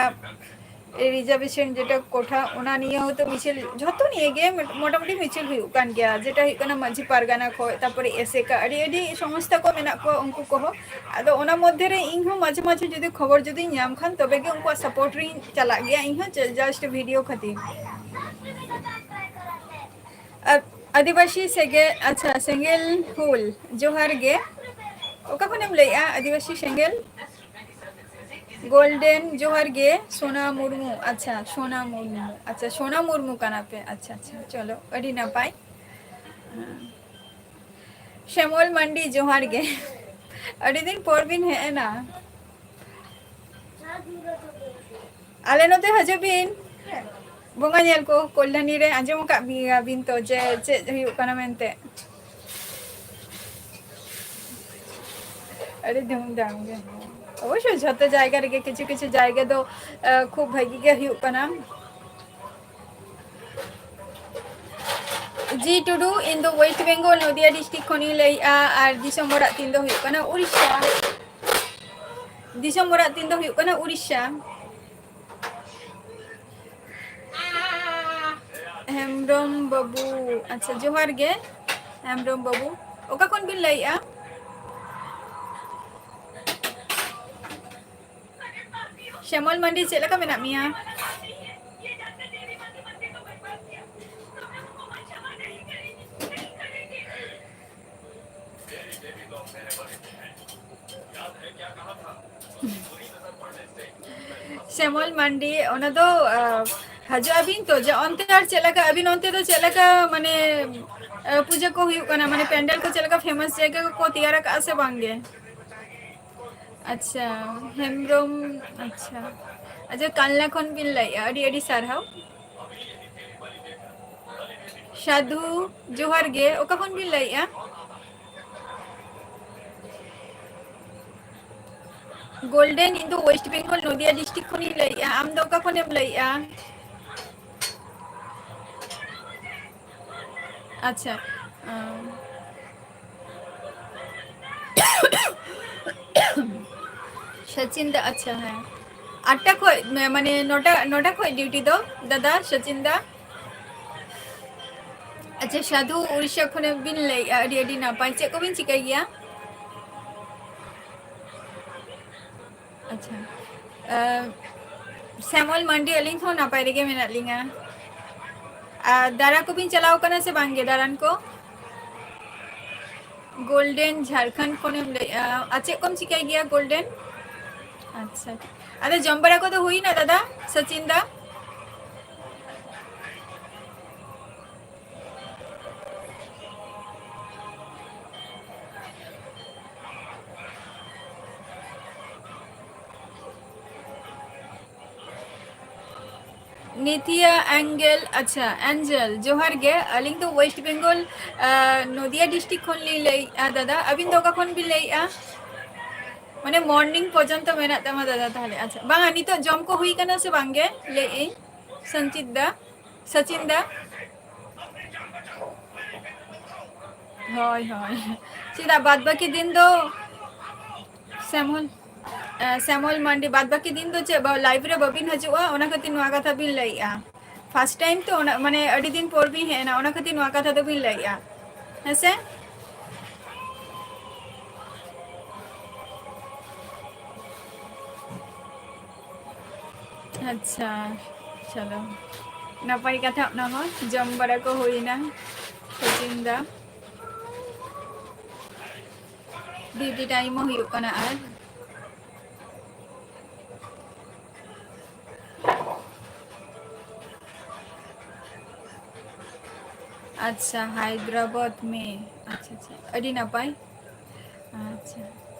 ᱨᱤᱡᱟᱨᱵᱷᱮᱥᱚᱱ ᱡᱮᱴᱟ ᱠᱳᱴᱷᱟ, ᱚᱱᱟ ᱱᱤᱭᱮ ᱦᱚᱸᱛᱚ ᱢᱤᱪᱷᱤᱞ, ᱡᱷᱚᱛᱚ ᱱᱤᱭᱮ ᱜᱮ ᱢᱚᱴᱟᱢᱩᱴᱤ ᱢᱤᱪᱷᱤᱞ ᱦᱩᱭᱩᱜ ᱠᱟᱱ ᱜᱮᱭᱟ, ᱡᱮᱴᱟ ᱦᱩᱭᱩᱜ ᱠᱟᱱᱟ ᱢᱟᱹᱡᱷᱤ ᱯᱟᱨᱜᱟᱱᱟ ᱠᱷᱚᱱ, ᱛᱟᱨᱯᱚᱨᱮ ᱮᱥᱮᱠᱟ, ᱟᱹᱰᱤ ᱟᱹᱰᱤ ᱥᱚᱝᱥᱛᱷᱟ ᱠᱚ ᱢᱮᱱᱟᱜ ᱠᱚᱣᱟ, ᱩᱱᱠᱩ ᱠᱚᱦᱚᱸ᱾ ᱟᱫᱚ ᱚᱱᱟ ᱢᱚᱫᱽᱫᱷᱮ ᱨᱮ ᱤᱧ ᱦᱚᱸ ᱢᱟᱡᱷᱮ ᱢᱟᱡᱷᱮ ᱡᱩᱫᱤ ᱠᱷᱚᱵᱚᱨ ᱡᱩᱫᱤᱧ ᱧᱟᱢ ᱠᱷᱟᱱ, ᱛᱚᱵᱮ ᱜᱮ ᱩᱱᱠᱩᱣᱟᱜ ᱥᱟᱯᱳᱨᱴ ᱨᱤᱧ ᱪᱟᱞᱟᱜ ᱜᱮᱭᱟ, ᱤᱧ ᱦᱚᱸ just video ᱠᱷᱟᱹᱛᱤᱨ᱾ ᱟᱨ ᱟᱹᱫᱤᱵᱟᱹᱥᱤ ᱥᱮᱸᱜᱮᱞ, ᱟᱪᱪᱷᱟ, ᱥᱮᱸᱜᱮᱞ ᱦᱩᱞ, ᱡᱚᱦᱟᱨ ᱜᱮ᱾ ᱚᱠᱟ ᱠᱷᱚᱱᱮᱢ ᱞᱟᱹᱭᱮᱜᱼᱟ, ᱟᱹᱫᱤᱵᱟᱹᱥᱤ ᱥᱮᱸᱜᱮᱞ? ᱜᱳᱞᱰᱮᱱ, ᱡᱚᱦᱟᱨ ᱜᱮ᱾ ᱥᱳᱱᱟ ᱢᱩᱨᱢᱩ, ᱟᱪᱪᱷᱟ, ᱥᱳᱱᱟ ᱢᱩᱨᱢᱩ, ᱟᱪᱪᱷᱟ, ᱥᱳᱱᱟ ᱢᱩᱨᱢᱩ ᱠᱟᱱᱟ ᱯᱮ, ᱟᱪᱪᱷᱟ, ᱟᱪᱪᱷᱟ, ᱪᱚᱞᱚ, ᱟᱹᱰᱤ ᱱᱟᱯᱟᱭ᱾ ᱦᱮᱸ᱾ ᱥᱮᱢᱚᱞ ᱢᱟᱱᱰᱤ, ᱡᱚᱦᱟᱨ ᱜᱮ᱾ ᱟᱹᱰᱤ ᱫᱤᱱ ᱯᱚᱨ ᱵᱤᱱ ᱦᱮᱡ ᱮᱱᱟ᱾ ᱟᱞᱮ ᱱᱚᱛᱮ ᱦᱤᱡᱩᱜ ᱵᱤᱱ᱾ ᱵᱚᱸᱜᱟ ᱧᱮᱞ ᱠᱚ ᱠᱚᱞᱭᱟᱱᱤ ᱨᱮ, ᱟᱸᱡᱚᱢ ᱟᱠᱟᱫ ᱜᱮᱭᱟ ᱵᱤᱱ ᱛᱚ ᱡᱮ ᱪᱮᱫ ᱦᱩᱭᱩᱜ ᱠᱟᱱᱟ ᱢᱮᱱᱛᱮ᱾ ᱟᱹᱰᱤ ᱫᱷᱩᱢᱫᱷᱟᱢ ᱜᱮ᱾ ᱚᱵᱚᱥᱥᱳᱭ ᱡᱷᱚᱛᱚ ᱡᱟᱭᱜᱟ ᱨᱮᱜᱮ, ᱠᱤᱪᱷᱩ ᱠᱤᱪᱷᱩ ᱡᱟᱭᱜᱟ ᱫᱚ, ᱟ, ᱠᱷᱩᱵ ᱵᱷᱟᱹᱜᱤ ᱜᱮ ᱦᱩᱭᱩᱜ ᱠᱟᱱᱟ᱾ ᱡᱤ ᱴᱩᱰᱩ, ᱤᱧ ᱫᱚ ᱳᱭᱮᱥᱴ ᱵᱮᱝᱜᱚᱞ, ᱱᱚᱫᱤᱭᱟ ᱰᱤᱥᱴᱨᱤᱠᱴ ᱠᱷᱚᱱᱤᱧ ᱞᱟᱹᱭᱮᱜᱼᱟ, ᱟᱨ ᱫᱤᱥᱚᱢ ᱚᱲᱟᱜ ᱛᱤᱧ ᱫᱚ ᱦᱩᱭᱩᱜ ᱠᱟᱱᱟ ᱩᱲᱤᱥᱥᱟ᱾ ᱫᱤᱥᱚᱢ ᱚᱲᱟᱜ ᱛᱤᱧ ᱫᱚ ᱦᱩᱭᱩᱜ ᱠᱟᱱᱟ ᱩᱲᱤᱥᱥᱟ᱾ ᱦᱮᱢᱵᱨᱚᱢ ᱵᱟᱹᱵᱩ, ᱟᱪᱪᱷᱟ, ᱡᱚᱦᱟᱨ ᱜᱮ ᱦᱮᱢᱵᱨᱚᱢ ᱵᱟᱹᱵᱩ᱾ ᱚᱠᱟ ᱠᱷᱚᱱ ᱵᱤᱱ ᱞᱟᱹᱭᱮᱜᱼᱟ? ᱥᱮᱢᱚᱞ ᱢᱟᱱᱰᱤ, ᱪᱮᱫ ᱞᱮᱠᱟ ᱢᱮᱱᱟᱜ ᱢᱮᱭᱟ? ᱥᱮᱢᱚᱞ ᱢᱟᱱᱰᱤ, ᱚᱱᱟ ᱫᱚ, ᱟ, ᱦᱤᱡᱩᱜ ᱟᱹᱵᱤᱱ ᱛᱚ, ᱡᱮ ᱚᱱᱛᱮ ᱟᱨ ᱪᱮᱫ ᱞᱮᱠᱟ, ᱟᱹᱵᱤᱱ ᱚᱱᱛᱮ ᱫᱚ ᱪᱮᱫ ᱞᱮᱠᱟ, ᱢᱟᱱᱮ, ᱟ, ᱯᱩᱡᱟᱹ ᱠᱚ ᱦᱩᱭᱩᱜ ᱠᱟᱱᱟ, ᱢᱟᱱᱮ, ᱯᱮᱱᱰᱮᱞ ᱠᱚ ᱪᱮᱫ ᱞᱮᱠᱟ ᱯᱷᱮᱢᱟᱥ ᱡᱟᱭᱜᱟ ᱠᱚᱠᱚ ᱛᱮᱭᱟᱨ ᱟᱠᱟᱫᱼᱟ ᱥᱮ ᱵᱟᱝ ᱜᱮ? ᱟᱪᱪᱷᱟ, ᱦᱮᱢᱵᱨᱚᱢ, ᱟᱪᱪᱷᱟ, ᱟᱪᱪᱷᱟ, ᱠᱟᱞᱱᱟ ᱠᱷᱚᱱ ᱵᱤᱱ ᱞᱟᱹᱭᱮᱫᱼᱟ, ᱟᱹᱰᱤ ᱟᱹᱰᱤ ᱥᱟᱨᱦᱟᱣ᱾ ᱥᱟᱫᱷᱩ, ᱡᱚᱦᱟᱨ ᱜᱮ, ᱚᱠᱟ ᱠᱷᱚᱱ ᱵᱤᱱ ᱞᱟᱹᱭᱮᱫᱼᱟ? ᱜᱳᱞᱰᱮᱱ, ᱤᱧ ᱫᱚ ᱳᱭᱮᱥᱴ ᱵᱮᱝᱜᱚᱞ ᱱᱚᱫᱤᱭᱟ ᱰᱤᱥᱴᱨᱤᱠᱴ ᱠᱷᱚᱱᱤᱧ ᱞᱟᱹᱭᱮᱫᱼᱟ, ᱟᱢ ᱫᱚ ᱚᱠᱟ ᱠᱷᱚᱱᱮᱢ ᱞᱟᱹᱭᱮᱫᱼᱟ? ᱟᱪᱪᱷᱟ, ᱟᱢ, ᱥᱚᱪᱤᱱ ᱫᱟ, ᱟᱪᱪᱷᱟ, ᱦᱮᱸ, ᱟᱴᱴᱟ ᱠᱷᱚᱡ, ᱢᱟ-, ᱢᱟᱱᱮ ᱱᱚᱴᱟ, ᱱᱚᱴᱟ ᱠᱷᱚᱡ ᱰᱤᱭᱩᱴᱤ ᱫᱚ, ᱫᱟᱫᱟ ᱥᱚᱪᱤᱱ ᱫᱟ᱾ ᱟᱪᱪᱷᱟ, ᱥᱟᱫᱷᱩ ᱩᱲᱤᱥᱥᱟ ᱠᱷᱚᱱ ᱵᱤᱱ ᱞᱟᱹᱭᱮᱜᱼᱟ, ᱟᱹᱰᱤ ᱟᱹᱰᱤ ᱱᱟᱯᱟᱭ᱾ ᱪᱮᱫ ᱠᱚᱵᱤᱱ ᱪᱤᱠᱟᱹᱭ ᱜᱮᱭᱟ? ᱟᱪᱪᱷᱟ, ᱟᱸ, ᱥᱮᱢᱚᱞ ᱢᱟᱱᱰᱤ, ᱟᱹᱞᱤᱧ ᱦᱚᱸ ᱱᱟᱯᱟᱭ ᱨᱮᱜᱮ ᱢᱮᱱᱟᱜ ᱞᱤᱧᱟ᱾ ᱟᱨ ᱫᱟᱬᱟ ᱠᱚᱵᱤᱱ ᱪᱟᱞᱟᱣ ᱠᱟᱱᱟ ᱥᱮ ᱵᱟᱝ ᱜᱮ, ᱫᱟᱬᱟᱱ ᱠᱚ? ᱜᱳᱞᱰᱮᱱ, ᱡᱷᱟᱲᱠᱷᱚᱸᱰ ᱠᱷᱚᱱᱮᱢ ᱞᱟᱹᱭᱮᱜᱼᱟ᱾ ᱟᱨ ᱪᱮᱫ ᱠᱚᱢ ᱪᱤᱠᱟᱹᱭ ᱜᱮᱭᱟ, ᱜᱳᱞᱰᱮᱱ? ᱟᱪᱪᱷᱟ, ᱟᱫᱚ ᱡᱚᱢ ᱵᱟᱲᱟ ᱠᱚᱫᱚ ᱦᱩᱭᱱᱟ, ᱫᱟᱫᱟ ᱥᱚᱪᱤᱱ ᱫᱟ? ᱱᱤᱛᱷᱤᱭᱟ ᱮᱝᱜᱮᱞ, ᱟᱪᱪᱷᱟ, ᱮᱧᱡᱮᱞ, ᱡᱚᱦᱟᱨ ᱜᱮ᱾ ᱟᱹᱞᱤᱧ ᱫᱚ ᱳᱭᱮᱥᱴ ᱵᱮᱝᱜᱚᱞ, ᱟᱸ, ᱱᱚᱫᱤᱭᱟ ᱰᱤᱥᱴᱨᱤᱠᱴ ᱠᱷᱚᱱ ᱞᱤᱧ ᱞᱟᱹᱭᱮᱫᱼᱟ, ᱫᱟᱫᱟ᱾ ᱟᱹᱵᱤᱱ ᱫᱚ ᱚᱠᱟ ᱠᱷᱚᱱ ᱵᱤᱱ ᱞᱟᱹᱭᱮᱫᱼᱟ? ᱢᱟᱱᱮ, ᱢᱚᱨᱱᱤᱝ ᱯᱚᱨᱡᱚᱱᱛᱚ ᱢᱮᱱᱟᱜ ᱛᱟᱢᱟ, ᱫᱟᱫᱟ, ᱛᱟᱦᱞᱮ᱾ ᱟᱪᱪᱷᱟ, ᱵᱟᱝᱟ, ᱱᱤᱛᱚᱜ ᱡᱚᱢ ᱠᱚ ᱦᱩᱭ ᱠᱟᱱᱟ ᱥᱮ ᱵᱟᱝ ᱜᱮ, ᱞᱟᱹᱭᱮᱫ ᱟᱹᱧ, ᱥᱚᱧᱪᱤᱛ ᱫᱟ, ᱥᱚᱪᱤᱱ ᱫᱟ? ᱦᱳᱭ, ᱦᱳᱭ᱾ ᱪᱮᱫᱟᱜ ᱵᱟᱫ ᱵᱟᱹᱠᱤ ᱫᱤᱱ ᱫᱚ ᱥᱮᱢᱚᱞ, ᱮ, ᱥᱮᱢᱚᱞ ᱢᱟᱱᱰᱤ, ᱵᱟᱫ ᱵᱟᱹᱠᱤ ᱫᱤᱱ ᱫᱚ ᱪᱮᱫ ᱵᱟ-, ᱞᱟᱭᱤᱵᱷ ᱨᱮ ᱵᱟᱹᱵᱤᱱ ᱦᱤᱡᱩᱜᱼᱟ, ᱚᱱᱟ ᱠᱷᱟᱹᱛᱤᱨ ᱱᱚᱣᱟ ᱠᱟᱛᱷᱟ ᱵᱤᱱ ᱞᱟᱹᱭᱮᱜᱼᱟ᱾ ᱯᱷᱟᱥᱴ ᱴᱟᱭᱤᱢ ᱛᱚ, ᱚᱱᱟ, ᱢᱟᱱᱮ, ᱟᱹᱰᱤ ᱫᱤᱱ ᱯᱚᱨ ᱵᱤᱱ ᱦᱮᱡ ᱮᱱᱟ, ᱚᱱᱟ ᱠᱷᱟᱹᱛᱤᱨ ᱱᱚᱣᱟ ᱠᱟᱛᱷᱟ ᱫᱚᱵᱤᱱ ᱞᱟᱹᱭᱮᱜᱼᱟ, ᱦᱮᱸ ᱥᱮ? ᱟᱪᱪᱷᱟ, ᱪᱚᱞᱚ, ᱱᱟᱯᱟᱭ ᱠᱟᱛᱷᱟ ᱚᱱᱟ ᱦᱚᱸ, ᱡᱚᱢ ᱵᱟᱲᱟ ᱠᱚ ᱦᱩᱭᱱᱟ, ᱥᱚᱪᱤᱱ ᱫᱟ᱾ ᱰᱤᱭᱩᱴᱤ ᱴᱟᱭᱤᱢ ᱦᱚᱸ ᱦᱩᱭᱩᱜ ᱠᱟᱱᱟ ᱟᱨ᱾ ᱟᱪᱪᱷᱟ, ᱦᱟᱭᱫᱨᱟᱵᱟᱫᱽ ᱢᱮ᱾ ᱟᱪᱪᱷᱟ, ᱟᱪᱪᱷᱟ, ᱟᱹᱰᱤ ᱱᱟᱯᱟᱭ᱾ ᱟᱪᱪᱷᱟ,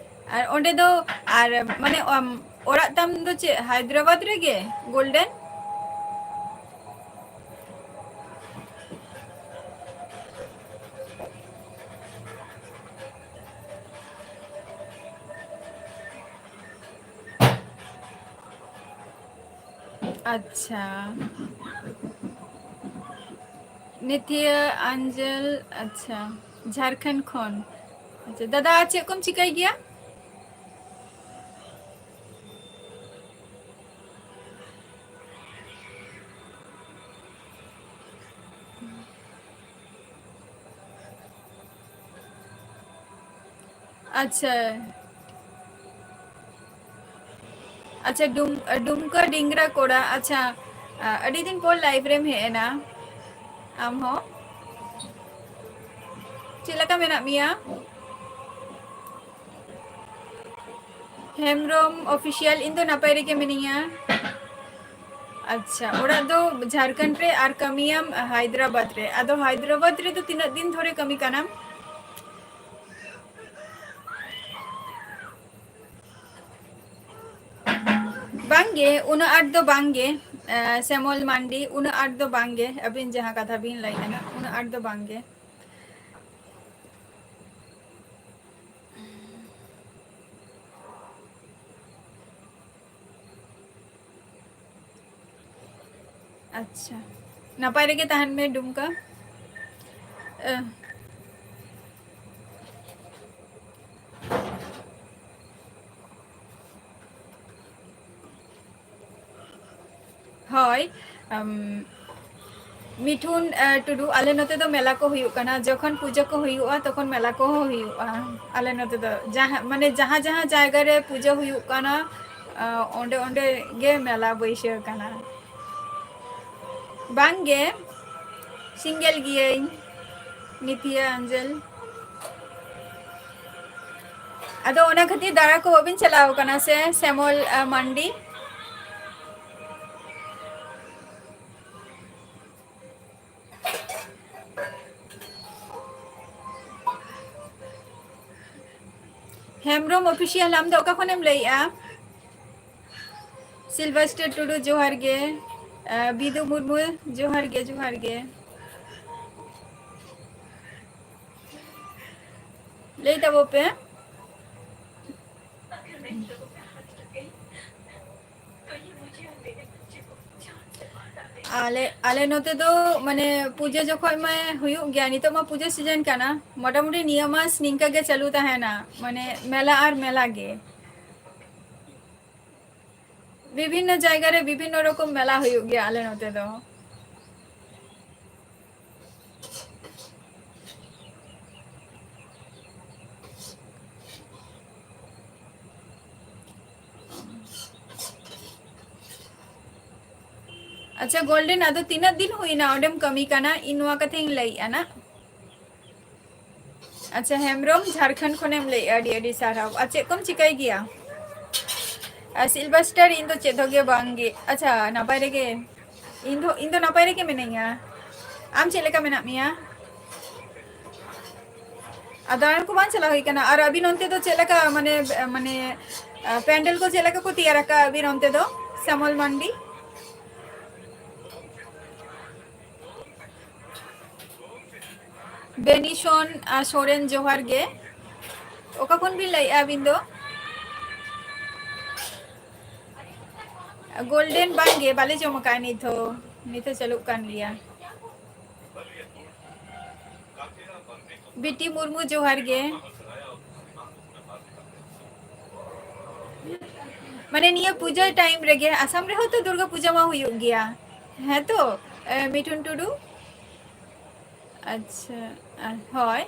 ᱟᱨ ᱚᱸᱰᱮ ᱫᱚ, ᱟᱨ ᱢᱟᱱᱮ, ᱚᱢ, ᱚᱲᱟᱜ ᱛᱟᱢ ᱫᱚ ᱪᱮᱫ ᱦᱟᱭᱫᱨᱟᱵᱟᱫᱽ ᱨᱮᱜᱮ, ᱜᱳᱞᱰᱮᱱ? ᱟᱪᱪᱷᱟ, ᱱᱤᱛᱷᱤᱭᱟ ᱟᱧᱡᱮᱞ, ᱟᱪᱪᱷᱟ, ᱡᱷᱟᱲᱠᱷᱚᱸᱰ ᱠᱷᱚᱱ᱾ ᱟᱪᱪᱷᱟ, ᱫᱟᱫᱟ, ᱪᱮᱫ ᱠᱚᱢ ᱪᱤᱠᱟᱹᱭ ᱜᱮᱭᱟ? ᱟᱪᱪᱷᱟ᱾ ᱟᱪᱪᱷᱟ, ᱰᱩᱢ-, ᱰᱩᱢᱠᱟᱹ ᱰᱤᱝᱜᱽᱨᱟ ᱠᱚᱲᱟ, ᱟᱪᱪᱷᱟ, ᱟ, ᱟᱹᱰᱤ ᱫᱤᱱ ᱯᱚᱨ live ᱨᱮᱢ ᱦᱮᱡ ᱮᱱᱟ ᱟᱢ ᱦᱚᱸ᱾ ᱪᱮᱫ ᱞᱮᱠᱟ ᱢᱮᱱᱟᱜ ᱢᱮᱭᱟ? ᱦᱮᱢᱵᱨᱚᱢ Official, ᱤᱧ ᱫᱚ ᱱᱟᱯᱟᱭ ᱨᱮᱜᱮ ᱢᱤᱱᱟᱹᱧᱟ᱾ ᱟᱪᱪᱷᱟ, ᱚᱲᱟᱜ ᱫᱚ ᱡᱷᱟᱲᱠᱷᱚᱸᱰ ᱨᱮ ᱟᱨ ᱠᱟᱹᱢᱤᱭᱟᱢ ᱦᱟᱭᱫᱨᱟᱵᱟᱫᱽ ᱨᱮ᱾ ᱟᱫᱚ ᱦᱟᱭᱫᱨᱟᱵᱟᱫᱽ ᱨᱮᱫᱚ ᱛᱤᱱᱟᱹᱜ ᱫᱤᱱ ᱫᱷᱚᱨᱮ ᱠᱟᱹᱢᱤ ᱠᱟᱱᱟᱢ? ᱵᱟᱝᱜᱮ, ᱩᱱᱟᱹᱜ ᱟᱸᱴ ᱫᱚ ᱵᱟᱝᱜᱮ, ᱮ, ᱥᱮᱢᱚᱞ ᱢᱟᱱᱰᱤ, ᱩᱱᱟᱹᱜ ᱟᱸᱴ ᱫᱚ ᱵᱟᱝᱜᱮ, ᱟᱹᱵᱤᱱ ᱡᱟᱦᱟᱸ ᱠᱟᱛᱷᱟ ᱵᱤᱱ ᱞᱟᱹᱭ ᱠᱟᱱᱟ, ᱩᱱᱟᱹᱜ ᱟᱸᱴ ᱫᱚ ᱵᱟᱝᱜᱮ᱾ ᱟᱪᱪᱷᱟ, ᱱᱟᱯᱟᱭ ᱨᱮᱜᱮ ᱛᱟᱦᱮᱱ ᱢᱮ ᱰᱩᱢᱠᱟ᱾ ᱮ, ᱦᱳᱭ, ᱟᱢ, ᱢᱤᱴᱷᱩᱱ, ᱮ, ᱴᱩᱰᱩ, ᱟᱞᱮ ᱱᱚᱛᱮ ᱫᱚ ᱢᱮᱞᱟ ᱠᱚ ᱦᱩᱭᱩᱜ ᱠᱟᱱᱟ, ᱡᱚᱠᱷᱚᱱ ᱯᱩᱡᱟᱹ ᱠᱚ ᱦᱩᱭᱩᱜᱼᱟ, ᱛᱚᱠᱷᱚᱱ ᱢᱮᱞᱟ ᱠᱚᱦᱚᱸ ᱦᱩᱭᱩᱜᱼᱟ᱾ ᱟᱞᱮ ᱱᱚᱛᱮ ᱫᱚ ᱡᱟᱦᱟᱸ, ᱢᱟᱱᱮ, ᱡᱟᱦᱟᱸ ᱡᱟᱦᱟᱸ ᱡᱟᱭᱜᱟ ᱨᱮ ᱯᱩᱡᱟᱹ ᱦᱩᱭᱩᱜ ᱠᱟᱱᱟ, ᱟ, ᱚᱸᱰᱮ ᱚᱸᱰᱮ ᱜᱮ ᱢᱮᱞᱟ ᱵᱟᱹᱭᱥᱟᱹᱣ ᱠᱟᱱᱟ᱾ ᱵᱟᱝ ᱜᱮ, single ᱜᱤᱭᱟᱹᱧ, ᱱᱤᱛᱷᱤᱭᱟ ᱟᱧᱡᱮᱞ᱾ ᱟᱫᱚ ᱚᱱᱟ ᱠᱷᱟᱹᱛᱤᱨ ᱫᱟᱬᱟ ᱠᱚ ᱵᱟᱵᱤᱱ ᱪᱟᱞᱟᱣ ᱠᱟᱱᱟ ᱥᱮ, ᱥᱮᱢᱚᱞ, ᱟ, ᱢᱟᱱᱰᱤ? ᱦᱮᱢᱵᱨᱚᱢ Official, ᱟᱢ ᱫᱚ ᱚᱠᱟ ᱠᱷᱚᱱᱮᱢ ᱞᱟᱹᱭᱮᱜᱼᱟ? ᱥᱤᱞᱵᱷᱟᱥᱴᱟᱨ ᱴᱩᱰᱩ, ᱡᱚᱦᱟᱨ ᱜᱮ᱾ ᱟ, ᱵᱤᱫᱩ ᱢᱩᱨᱢᱩ, ᱡᱚᱦᱟᱨ ᱜᱮ, ᱡᱚᱦᱟᱨ ᱜᱮ᱾ ᱞᱟᱹᱭ ᱛᱟᱵᱚ ᱯᱮ᱾ ᱟᱞᱮ, ᱟᱞᱮ ᱱᱚᱛᱮ ᱫᱚ, ᱢᱟᱱᱮ, ᱯᱩᱡᱟᱹ ᱡᱚᱠᱷᱚᱡ ᱢᱟ ᱦᱩᱭᱩᱜ ᱜᱮᱭᱟ, ᱱᱤᱛᱚᱜ ᱢᱟ ᱯᱩᱡᱟᱹ season ᱠᱟᱱᱟ, ᱢᱚᱴᱟᱢᱩᱴᱤ ᱱᱤᱭᱟᱹ ᱢᱟᱥ ᱱᱤᱝᱠᱟ ᱜᱮ ᱪᱟᱹᱞᱩ ᱛᱟᱦᱮᱱᱟ, ᱢᱟᱱᱮ, ᱢᱮᱞᱟ ᱟᱨ ᱢᱮᱞᱟ ᱜᱮ᱾ ᱵᱤᱵᱷᱤᱱᱱᱚ ᱡᱟᱭᱜᱟ ᱨᱮ ᱵᱤᱵᱷᱤᱱᱱᱚ ᱨᱚᱠᱚᱢ ᱢᱮᱞᱟ ᱦᱩᱭᱩᱜ ᱜᱮᱭᱟ ᱟᱞᱮ ᱱᱚᱛᱮ ᱫᱚ᱾ ᱟᱪᱪᱷᱟ ᱜᱳᱞᱰᱮᱱ, ᱟᱫᱚ ᱛᱤᱱᱟᱹᱜ ᱫᱤᱱ ᱦᱩᱭᱱᱟ ᱚᱸᱰᱮᱢ ᱠᱟᱹᱢᱤ ᱠᱟᱱᱟ? ᱤᱧ ᱱᱚᱣᱟ ᱠᱟᱛᱷᱟᱧ ᱞᱟᱹᱭᱮᱫᱼᱟ ᱱᱟᱜ᱾ ᱟᱪᱪᱷᱟ ᱦᱮᱢᱵᱨᱚᱢ, ᱡᱷᱟᱲᱠᱷᱚᱸᱰ ᱠᱷᱚᱱᱮᱢ ᱞᱟᱹᱭᱮᱫᱼᱟ, ᱟᱹᱰᱤ ᱟᱹᱰᱤ ᱥᱟᱨᱦᱟᱣ᱾ ᱟᱨ ᱪᱮᱫ ᱠᱚᱢ ᱪᱤᱠᱟᱹᱭ ᱜᱮᱭᱟ? ᱟᱨ ᱥᱤᱞᱵᱷᱟᱥᱴᱟᱨ, ᱤᱧ ᱫᱚ ᱪᱮᱫ ᱦᱚᱸ ᱜᱮ ᱵᱟᱝ ᱜᱮ᱾ ᱟᱪᱪᱷᱟ, ᱱᱟᱯᱟᱭ ᱨᱮᱜᱮ? ᱤᱧ ᱫᱚ, ᱤᱧ ᱫᱚ ᱱᱟᱯᱟᱭ ᱨᱮᱜᱮ ᱢᱤᱱᱟᱹᱧᱟ᱾ ᱟᱢ ᱪᱮᱫ ᱞᱮᱠᱟ ᱢᱮᱱᱟᱜ ᱢᱮᱭᱟ? ᱟᱨ ᱫᱟᱬᱟᱱ ᱠᱚ ᱵᱟᱝ ᱪᱟᱞᱟᱣ ᱦᱩᱭ ᱠᱟᱱᱟ? ᱟᱨ ᱟᱹᱵᱤᱱ ᱚᱱᱛᱮ ᱫᱚ ᱪᱮᱫ ᱞᱮᱠᱟ, ᱢᱟᱱᱮ, ᱢᱟᱱᱮ, ᱟᱸ, ᱯᱮᱱᱰᱮᱞ ᱠᱚ ᱪᱮᱫ ᱞᱮᱠᱟ ᱠᱚ ᱛᱮᱭᱟᱨ ᱟᱠᱟᱫᱼᱟ ᱟᱹᱵᱤᱱ ᱚᱱᱛᱮ ᱫᱚ, ᱥᱟᱢᱚᱞ ᱢᱟᱱᱰᱤ? ᱵᱮᱱᱤᱥᱚᱱ, ᱟᱸ, ᱥᱚᱨᱮᱱ, ᱡᱚᱦᱟᱨ ᱜᱮ᱾ ᱚᱠᱟ ᱠᱷᱚᱱ ᱵᱤᱱ ᱞᱟᱹᱭᱮᱫᱼᱟ ᱟᱹᱵᱤᱱ ᱫᱚ? ᱜᱳᱞᱰᱮᱱ, ᱵᱟᱝ ᱜᱮ, ᱵᱟᱞᱮ ᱡᱚᱢ ᱟᱠᱟᱫᱼᱟ ᱱᱤᱛ ᱦᱚᱸ᱾ ᱱᱤᱛ ᱦᱚᱸ ᱪᱟᱹᱞᱩᱜ ᱠᱟᱱ ᱜᱮᱭᱟ᱾ ᱵᱤᱴᱤ ᱢᱩᱨᱢᱩ, ᱡᱚᱦᱟᱨ ᱜᱮ᱾ ᱢᱟᱱᱮ ᱱᱤᱭᱟᱹ ᱯᱩᱡᱟᱹ ᱴᱟᱭᱤᱢ ᱨᱮᱜᱮ, ᱟᱥᱟᱢ ᱨᱮᱦᱚᱸ ᱛᱚ ᱫᱩᱨᱜᱟᱹ ᱯᱩᱡᱟᱹ ᱢᱟ ᱦᱩᱭᱩᱜ ᱜᱮᱭᱟ᱾ ᱦᱮᱸ ᱛᱚ, ᱮ, ᱢᱤᱴᱷᱩᱱ ᱴᱩᱰᱩ? ᱟᱪᱪᱷᱟ, ᱟ, ᱦᱳᱭ᱾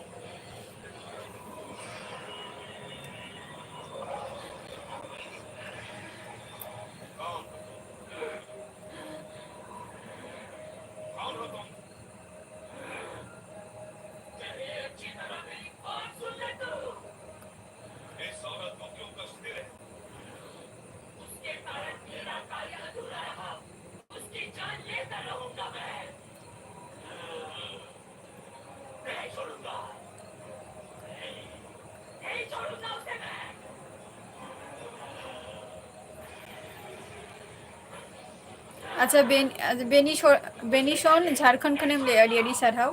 ᱟᱪᱪᱷᱟ, ᱵᱮᱱ-, ᱵᱮᱱᱤᱥᱚ-, ᱵᱮᱱᱤᱥᱚᱱ ᱡᱷᱟᱲᱠᱷᱚᱸᱰ ᱠᱷᱚᱱᱮᱢ ᱞᱟᱹᱭ, ᱟᱹᱰᱤ ᱟᱹᱰᱤ ᱥᱟᱨᱦᱟᱣ᱾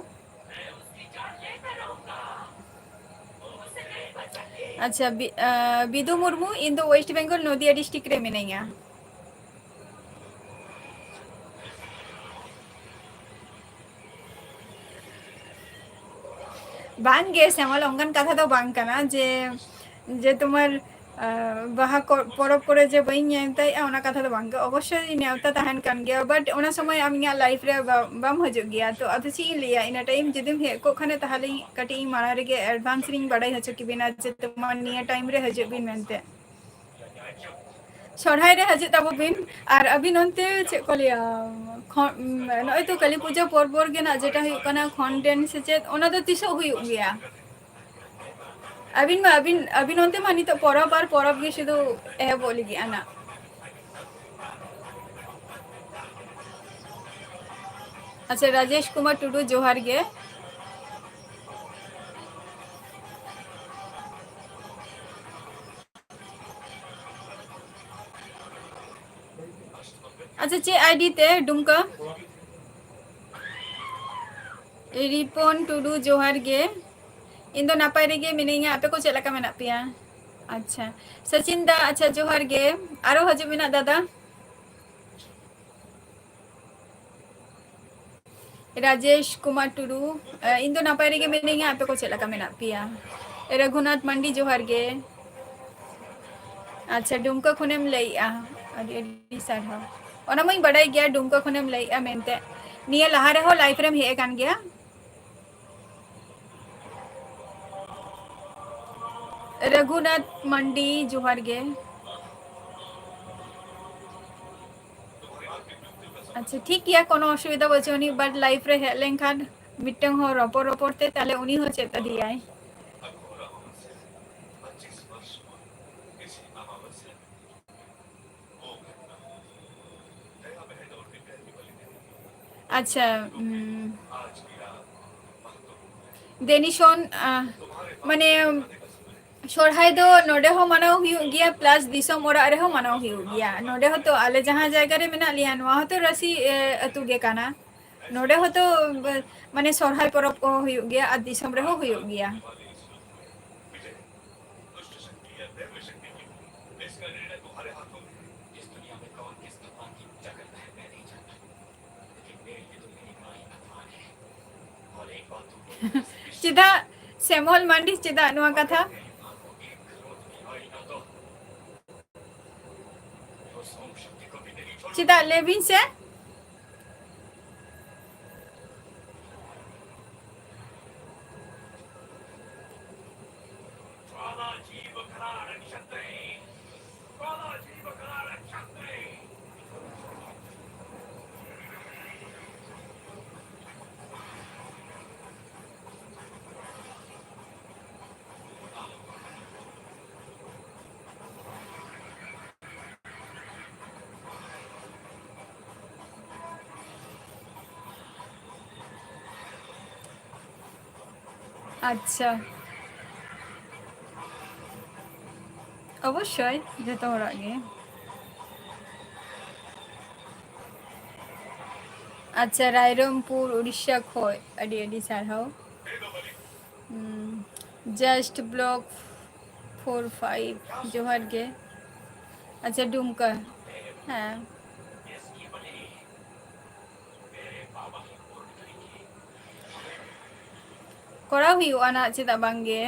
ᱟᱪᱪᱷᱟ, ᱵᱤ-, ᱟᱸ, ᱵᱤᱫᱩ ᱢᱩᱨᱢᱩ, ᱤᱧ ᱫᱚ ᱳᱭᱮᱥᱴ ᱵᱮᱝᱜᱚᱞ ᱱᱚᱫᱤᱭᱟ ᱰᱤᱥᱴᱨᱤᱠᱴ ᱨᱮ ᱢᱤᱱᱟᱹᱧᱟ᱾ ᱵᱟᱝ ᱜᱮ ᱥᱮᱢᱟᱞ, ᱚᱱᱠᱟᱱ ᱠᱟᱛᱷᱟ ᱫᱚ ᱵᱟᱝ ᱠᱟᱱᱟ ᱡᱮ, ᱡᱮ ᱛᱳᱢᱟᱨ, ᱟᱸ, ᱵᱟᱦᱟ ᱠᱚ, ᱯᱚᱨᱚᱵᱽ ᱠᱚᱨᱮ ᱡᱮ ᱵᱟᱹᱧ ᱱᱮᱣᱛᱟᱭᱮᱫᱼᱟ, ᱚᱱᱟ ᱠᱟᱛᱷᱟ ᱫᱚ ᱵᱟᱝ ᱜᱮ᱾ ᱚᱵᱚᱥᱥᱳᱭ ᱱᱮᱣᱛᱟ ᱛᱟᱦᱮᱱ ᱠᱟᱱ ᱜᱮᱭᱟ, but ᱚᱱᱟ ᱥᱚᱢᱚᱭ ᱟᱢ ᱤᱧᱟᱹᱜ life ᱨᱮ ᱵᱟ-, ᱵᱟᱢ ᱦᱤᱡᱩᱜ ᱜᱮᱭᱟ᱾ ᱛᱚ ᱟᱫᱚ ᱪᱮᱫ ᱤᱧ ᱞᱟᱹᱭᱟ, ᱤᱱᱟᱹ time ᱡᱩᱫᱤᱢ ᱦᱮᱡ ᱠᱚᱜ ᱠᱷᱟᱱ ᱛᱟᱦᱚᱞᱮ ᱠᱟᱹᱴᱤᱡ ᱤᱧ ᱢᱟᱲᱟᱝ ᱨᱮᱜᱮ advance ᱨᱤᱧ ᱵᱟᱲᱟᱭ ᱦᱚᱪᱚ ᱠᱮᱵᱤᱱᱟ ᱡᱮ ᱛᱳᱢᱟᱨ ᱱᱤᱭᱟᱹ time ᱨᱮ ᱦᱤᱡᱩᱜ ᱵᱤᱱ ᱢᱮᱱᱛᱮ᱾ ᱥᱚᱨᱦᱟᱭ ᱨᱮ ᱦᱤᱡᱩᱜ ᱛᱟᱵᱚ ᱵᱤᱱ᱾ ᱟᱨ ᱟᱹᱵᱤᱱ ᱚᱱᱛᱮ ᱪᱮᱫ ᱠᱚ ᱞᱟᱹᱭᱟ, ᱠᱷᱚ-, ᱱᱚᱜᱼᱚᱭ ᱛᱚ ᱠᱟᱹᱞᱤ ᱯᱩᱡᱟᱹ ᱯᱚᱨ ᱯᱚᱨ ᱜᱮ ᱱᱟᱜ ᱡᱮᱴᱟ ᱦᱩᱭᱩᱜ ᱠᱟᱱᱟ ᱠᱷᱚᱱᱰᱮᱱ ᱥᱮ ᱪᱮᱫ, ᱚᱱᱟ ᱫᱚ ᱛᱤᱥᱚᱜ ᱦᱩᱭᱩᱜ ᱜᱮᱭᱟ? ᱟᱹᱵᱤᱱ ᱢᱟ, ᱟᱹᱵᱤᱱ, ᱟᱹᱵᱤᱱ ᱚᱱᱛᱮ ᱢᱟ ᱱᱤᱛᱚᱜ ᱯᱚᱨᱚᱵᱽ ᱟᱨ ᱯᱚᱨᱚᱵᱽ ᱜᱮ ᱥᱩᱫᱷᱩ ᱮᱦᱚᱵᱚᱜ ᱞᱟᱹᱜᱤᱫ ᱟᱱᱟᱜ᱾ ᱟᱪᱪᱷᱟ, ᱨᱟᱡᱮᱥ ᱠᱩᱢᱟᱨ ᱴᱩᱰᱩ, ᱡᱚᱦᱟᱨ ᱜᱮ᱾ ᱟᱪᱪᱷᱟ, ᱪᱮᱫ ᱟᱭᱰᱤ ᱛᱮ ᱰᱩᱢᱠᱟ? ᱨᱤᱯᱚᱱ ᱴᱩᱰᱩ, ᱡᱚᱦᱟᱨ ᱜᱮ᱾ ᱤᱧ ᱫᱚ ᱱᱟᱯᱟᱭ ᱨᱮᱜᱮ ᱢᱤᱱᱟᱹᱧᱟ, ᱟᱯᱮ ᱠᱚ ᱪᱮᱫ ᱞᱮᱠᱟ ᱢᱮᱱᱟᱜ ᱯᱮᱭᱟ? ᱟᱪᱪᱷᱟ, ᱥᱚᱪᱤᱱ ᱫᱟ, ᱟᱪᱪᱷᱟ, ᱡᱚᱦᱟᱨ ᱜᱮ᱾ ᱟᱨᱚ ᱦᱤᱡᱩᱜ ᱢᱮᱱᱟᱜ ᱫᱟᱫᱟ᱾ ᱨᱟᱡᱮᱥ ᱠᱩᱢᱟᱨ ᱴᱩᱰᱩ, ᱮ, ᱤᱧ ᱫᱚ ᱱᱟᱯᱟᱭ ᱨᱮᱜᱮ ᱢᱤᱱᱟᱹᱧᱟ, ᱟᱯᱮ ᱠᱚ ᱪᱮᱫ ᱞᱮᱠᱟ ᱢᱮᱱᱟᱜ ᱯᱮᱭᱟ? ᱨᱟᱹᱜᱷᱩᱱᱟᱛᱷ ᱢᱟᱱᱰᱤ, ᱡᱚᱦᱟᱨ ᱜᱮ᱾ ᱟᱪᱪᱷᱟ, ᱰᱩᱢᱠᱟ ᱠᱷᱚᱱᱮᱢ ᱞᱟᱹᱭᱮᱜᱼᱟ, ᱟᱹᱰᱤ ᱟᱹᱰᱤ ᱥᱟᱨᱦᱟᱣ᱾ ᱚᱱᱟ ᱢᱟᱧ ᱵᱟᱰᱟᱭ ᱜᱮᱭᱟ, ᱰᱩᱢᱠᱟ ᱠᱷᱚᱱᱮᱢ ᱞᱟᱹᱭᱮᱜᱼᱟ ᱢᱮᱱᱛᱮ᱾ ᱱᱤᱭᱟᱹ ᱞᱟᱦᱟ ᱨᱮᱦᱚᱸ ᱞᱟᱭᱤᱵᱷ ᱨᱮᱢ ᱦᱮᱡ ᱟᱠᱟᱱ ᱜᱮᱭᱟ᱾ ᱨᱟᱹᱜᱷᱩᱱᱟᱛᱷ ᱢᱟᱱᱰᱤ, ᱡᱚᱦᱟᱨ ᱜᱮ᱾ ᱟᱪᱪᱷᱟ, ᱴᱷᱤᱠ ᱜᱮᱭᱟ, ᱠᱳᱱᱳ ᱚᱥᱩᱵᱤᱫᱷᱟ ᱵᱟᱹᱪᱩᱜ ᱟᱹᱱᱤᱡ, but ᱞᱟᱭᱤᱵᱷ ᱨᱮ ᱦᱮᱡ ᱞᱮᱱᱠᱷᱟᱱ ᱢᱤᱫᱴᱟᱝ ᱦᱚᱲ ᱨᱚᱯᱚᱲ ᱨᱚᱯᱚᱲ ᱛᱮ ᱛᱟᱦᱞᱮ ᱩᱱᱤ ᱦᱚᱸ ᱪᱮᱫ ᱤᱫᱤᱭᱟᱭ᱾ ᱟᱪᱪᱷᱟ, ᱩᱢ, ᱰᱮᱱᱤᱥᱚᱱ, ᱟ, ᱢᱟᱱᱮ, ᱥᱚᱨᱦᱟᱭ ᱫᱚ ᱱᱚᱰᱮ ᱦᱚᱸ ᱢᱟᱱᱟᱣ ᱦᱩᱭᱩᱜ ᱜᱮᱭᱟ, plus ᱫᱤᱥᱚᱢ ᱚᱲᱟᱜ ᱨᱮᱦᱚᱸ ᱢᱟᱱᱟᱣ ᱦᱩᱭᱩᱜ ᱜᱮᱭᱟ᱾ ᱱᱚᱰᱮ ᱦᱚᱸᱛᱚ ᱟᱞᱮ ᱡᱟᱦᱟᱸ ᱡᱟᱭᱜᱟ ᱨᱮ ᱢᱮᱱᱟᱜ ᱞᱮᱭᱟ, ᱱᱚᱣᱟ ᱦᱚᱸᱛᱚ ᱨᱟᱹᱥᱤ, ᱮ, ᱟᱹᱛᱩ ᱜᱮ ᱠᱟᱱᱟ᱾ ᱱᱚᱰᱮ ᱦᱚᱸᱛᱚ, ᱮ, ᱢᱟᱱᱮ, ᱥᱚᱨᱦᱟᱭ ᱯᱚᱨᱚᱵᱽ ᱠᱚᱦᱚᱸ ᱦᱩᱭᱩᱜ ᱜᱮᱭᱟ ᱟᱨ ᱫᱤᱥᱚᱢ ᱨᱮᱦᱚᱸ ᱦᱩᱭᱩᱜ ᱜᱮᱭᱟ᱾ ᱪᱮᱫᱟᱜ ᱥᱮᱢᱚᱞ ᱢᱟᱱᱰᱤ, ᱪᱮᱫᱟᱜ ᱱᱚᱣᱟ ᱠᱟᱛᱷᱟ? ᱪᱮᱫᱟᱜ, ᱞᱟᱹᱭ ᱵᱤᱱ ᱥᱮ? ᱟᱪᱪᱷᱟ, ᱚᱵᱚᱥᱥᱳᱭ ᱡᱚᱛᱚ ᱦᱚᱲᱟᱜ ᱜᱮ᱾ ᱟᱪᱪᱷᱟ, ᱨᱟᱭᱨᱚᱝᱯᱩᱨ, ᱩᱲᱤᱥᱥᱟ ᱠᱷᱚᱡ ᱟᱹᱰᱤ ᱟᱹᱰᱤ ᱥᱟᱨᱦᱟᱣ᱾ ᱦᱩᱸ, just block four five, ᱡᱚᱦᱟᱨ ᱜᱮ᱾ ᱟᱪᱪᱷᱟ, ᱰᱩᱢᱠᱟ, ᱦᱮᱸ᱾ ᱠᱚᱨᱟᱣ ᱦᱩᱭᱩᱜᱼᱟ ᱱᱟᱜ, ᱪᱮᱫᱟᱜ ᱵᱟᱝ ᱜᱮ᱾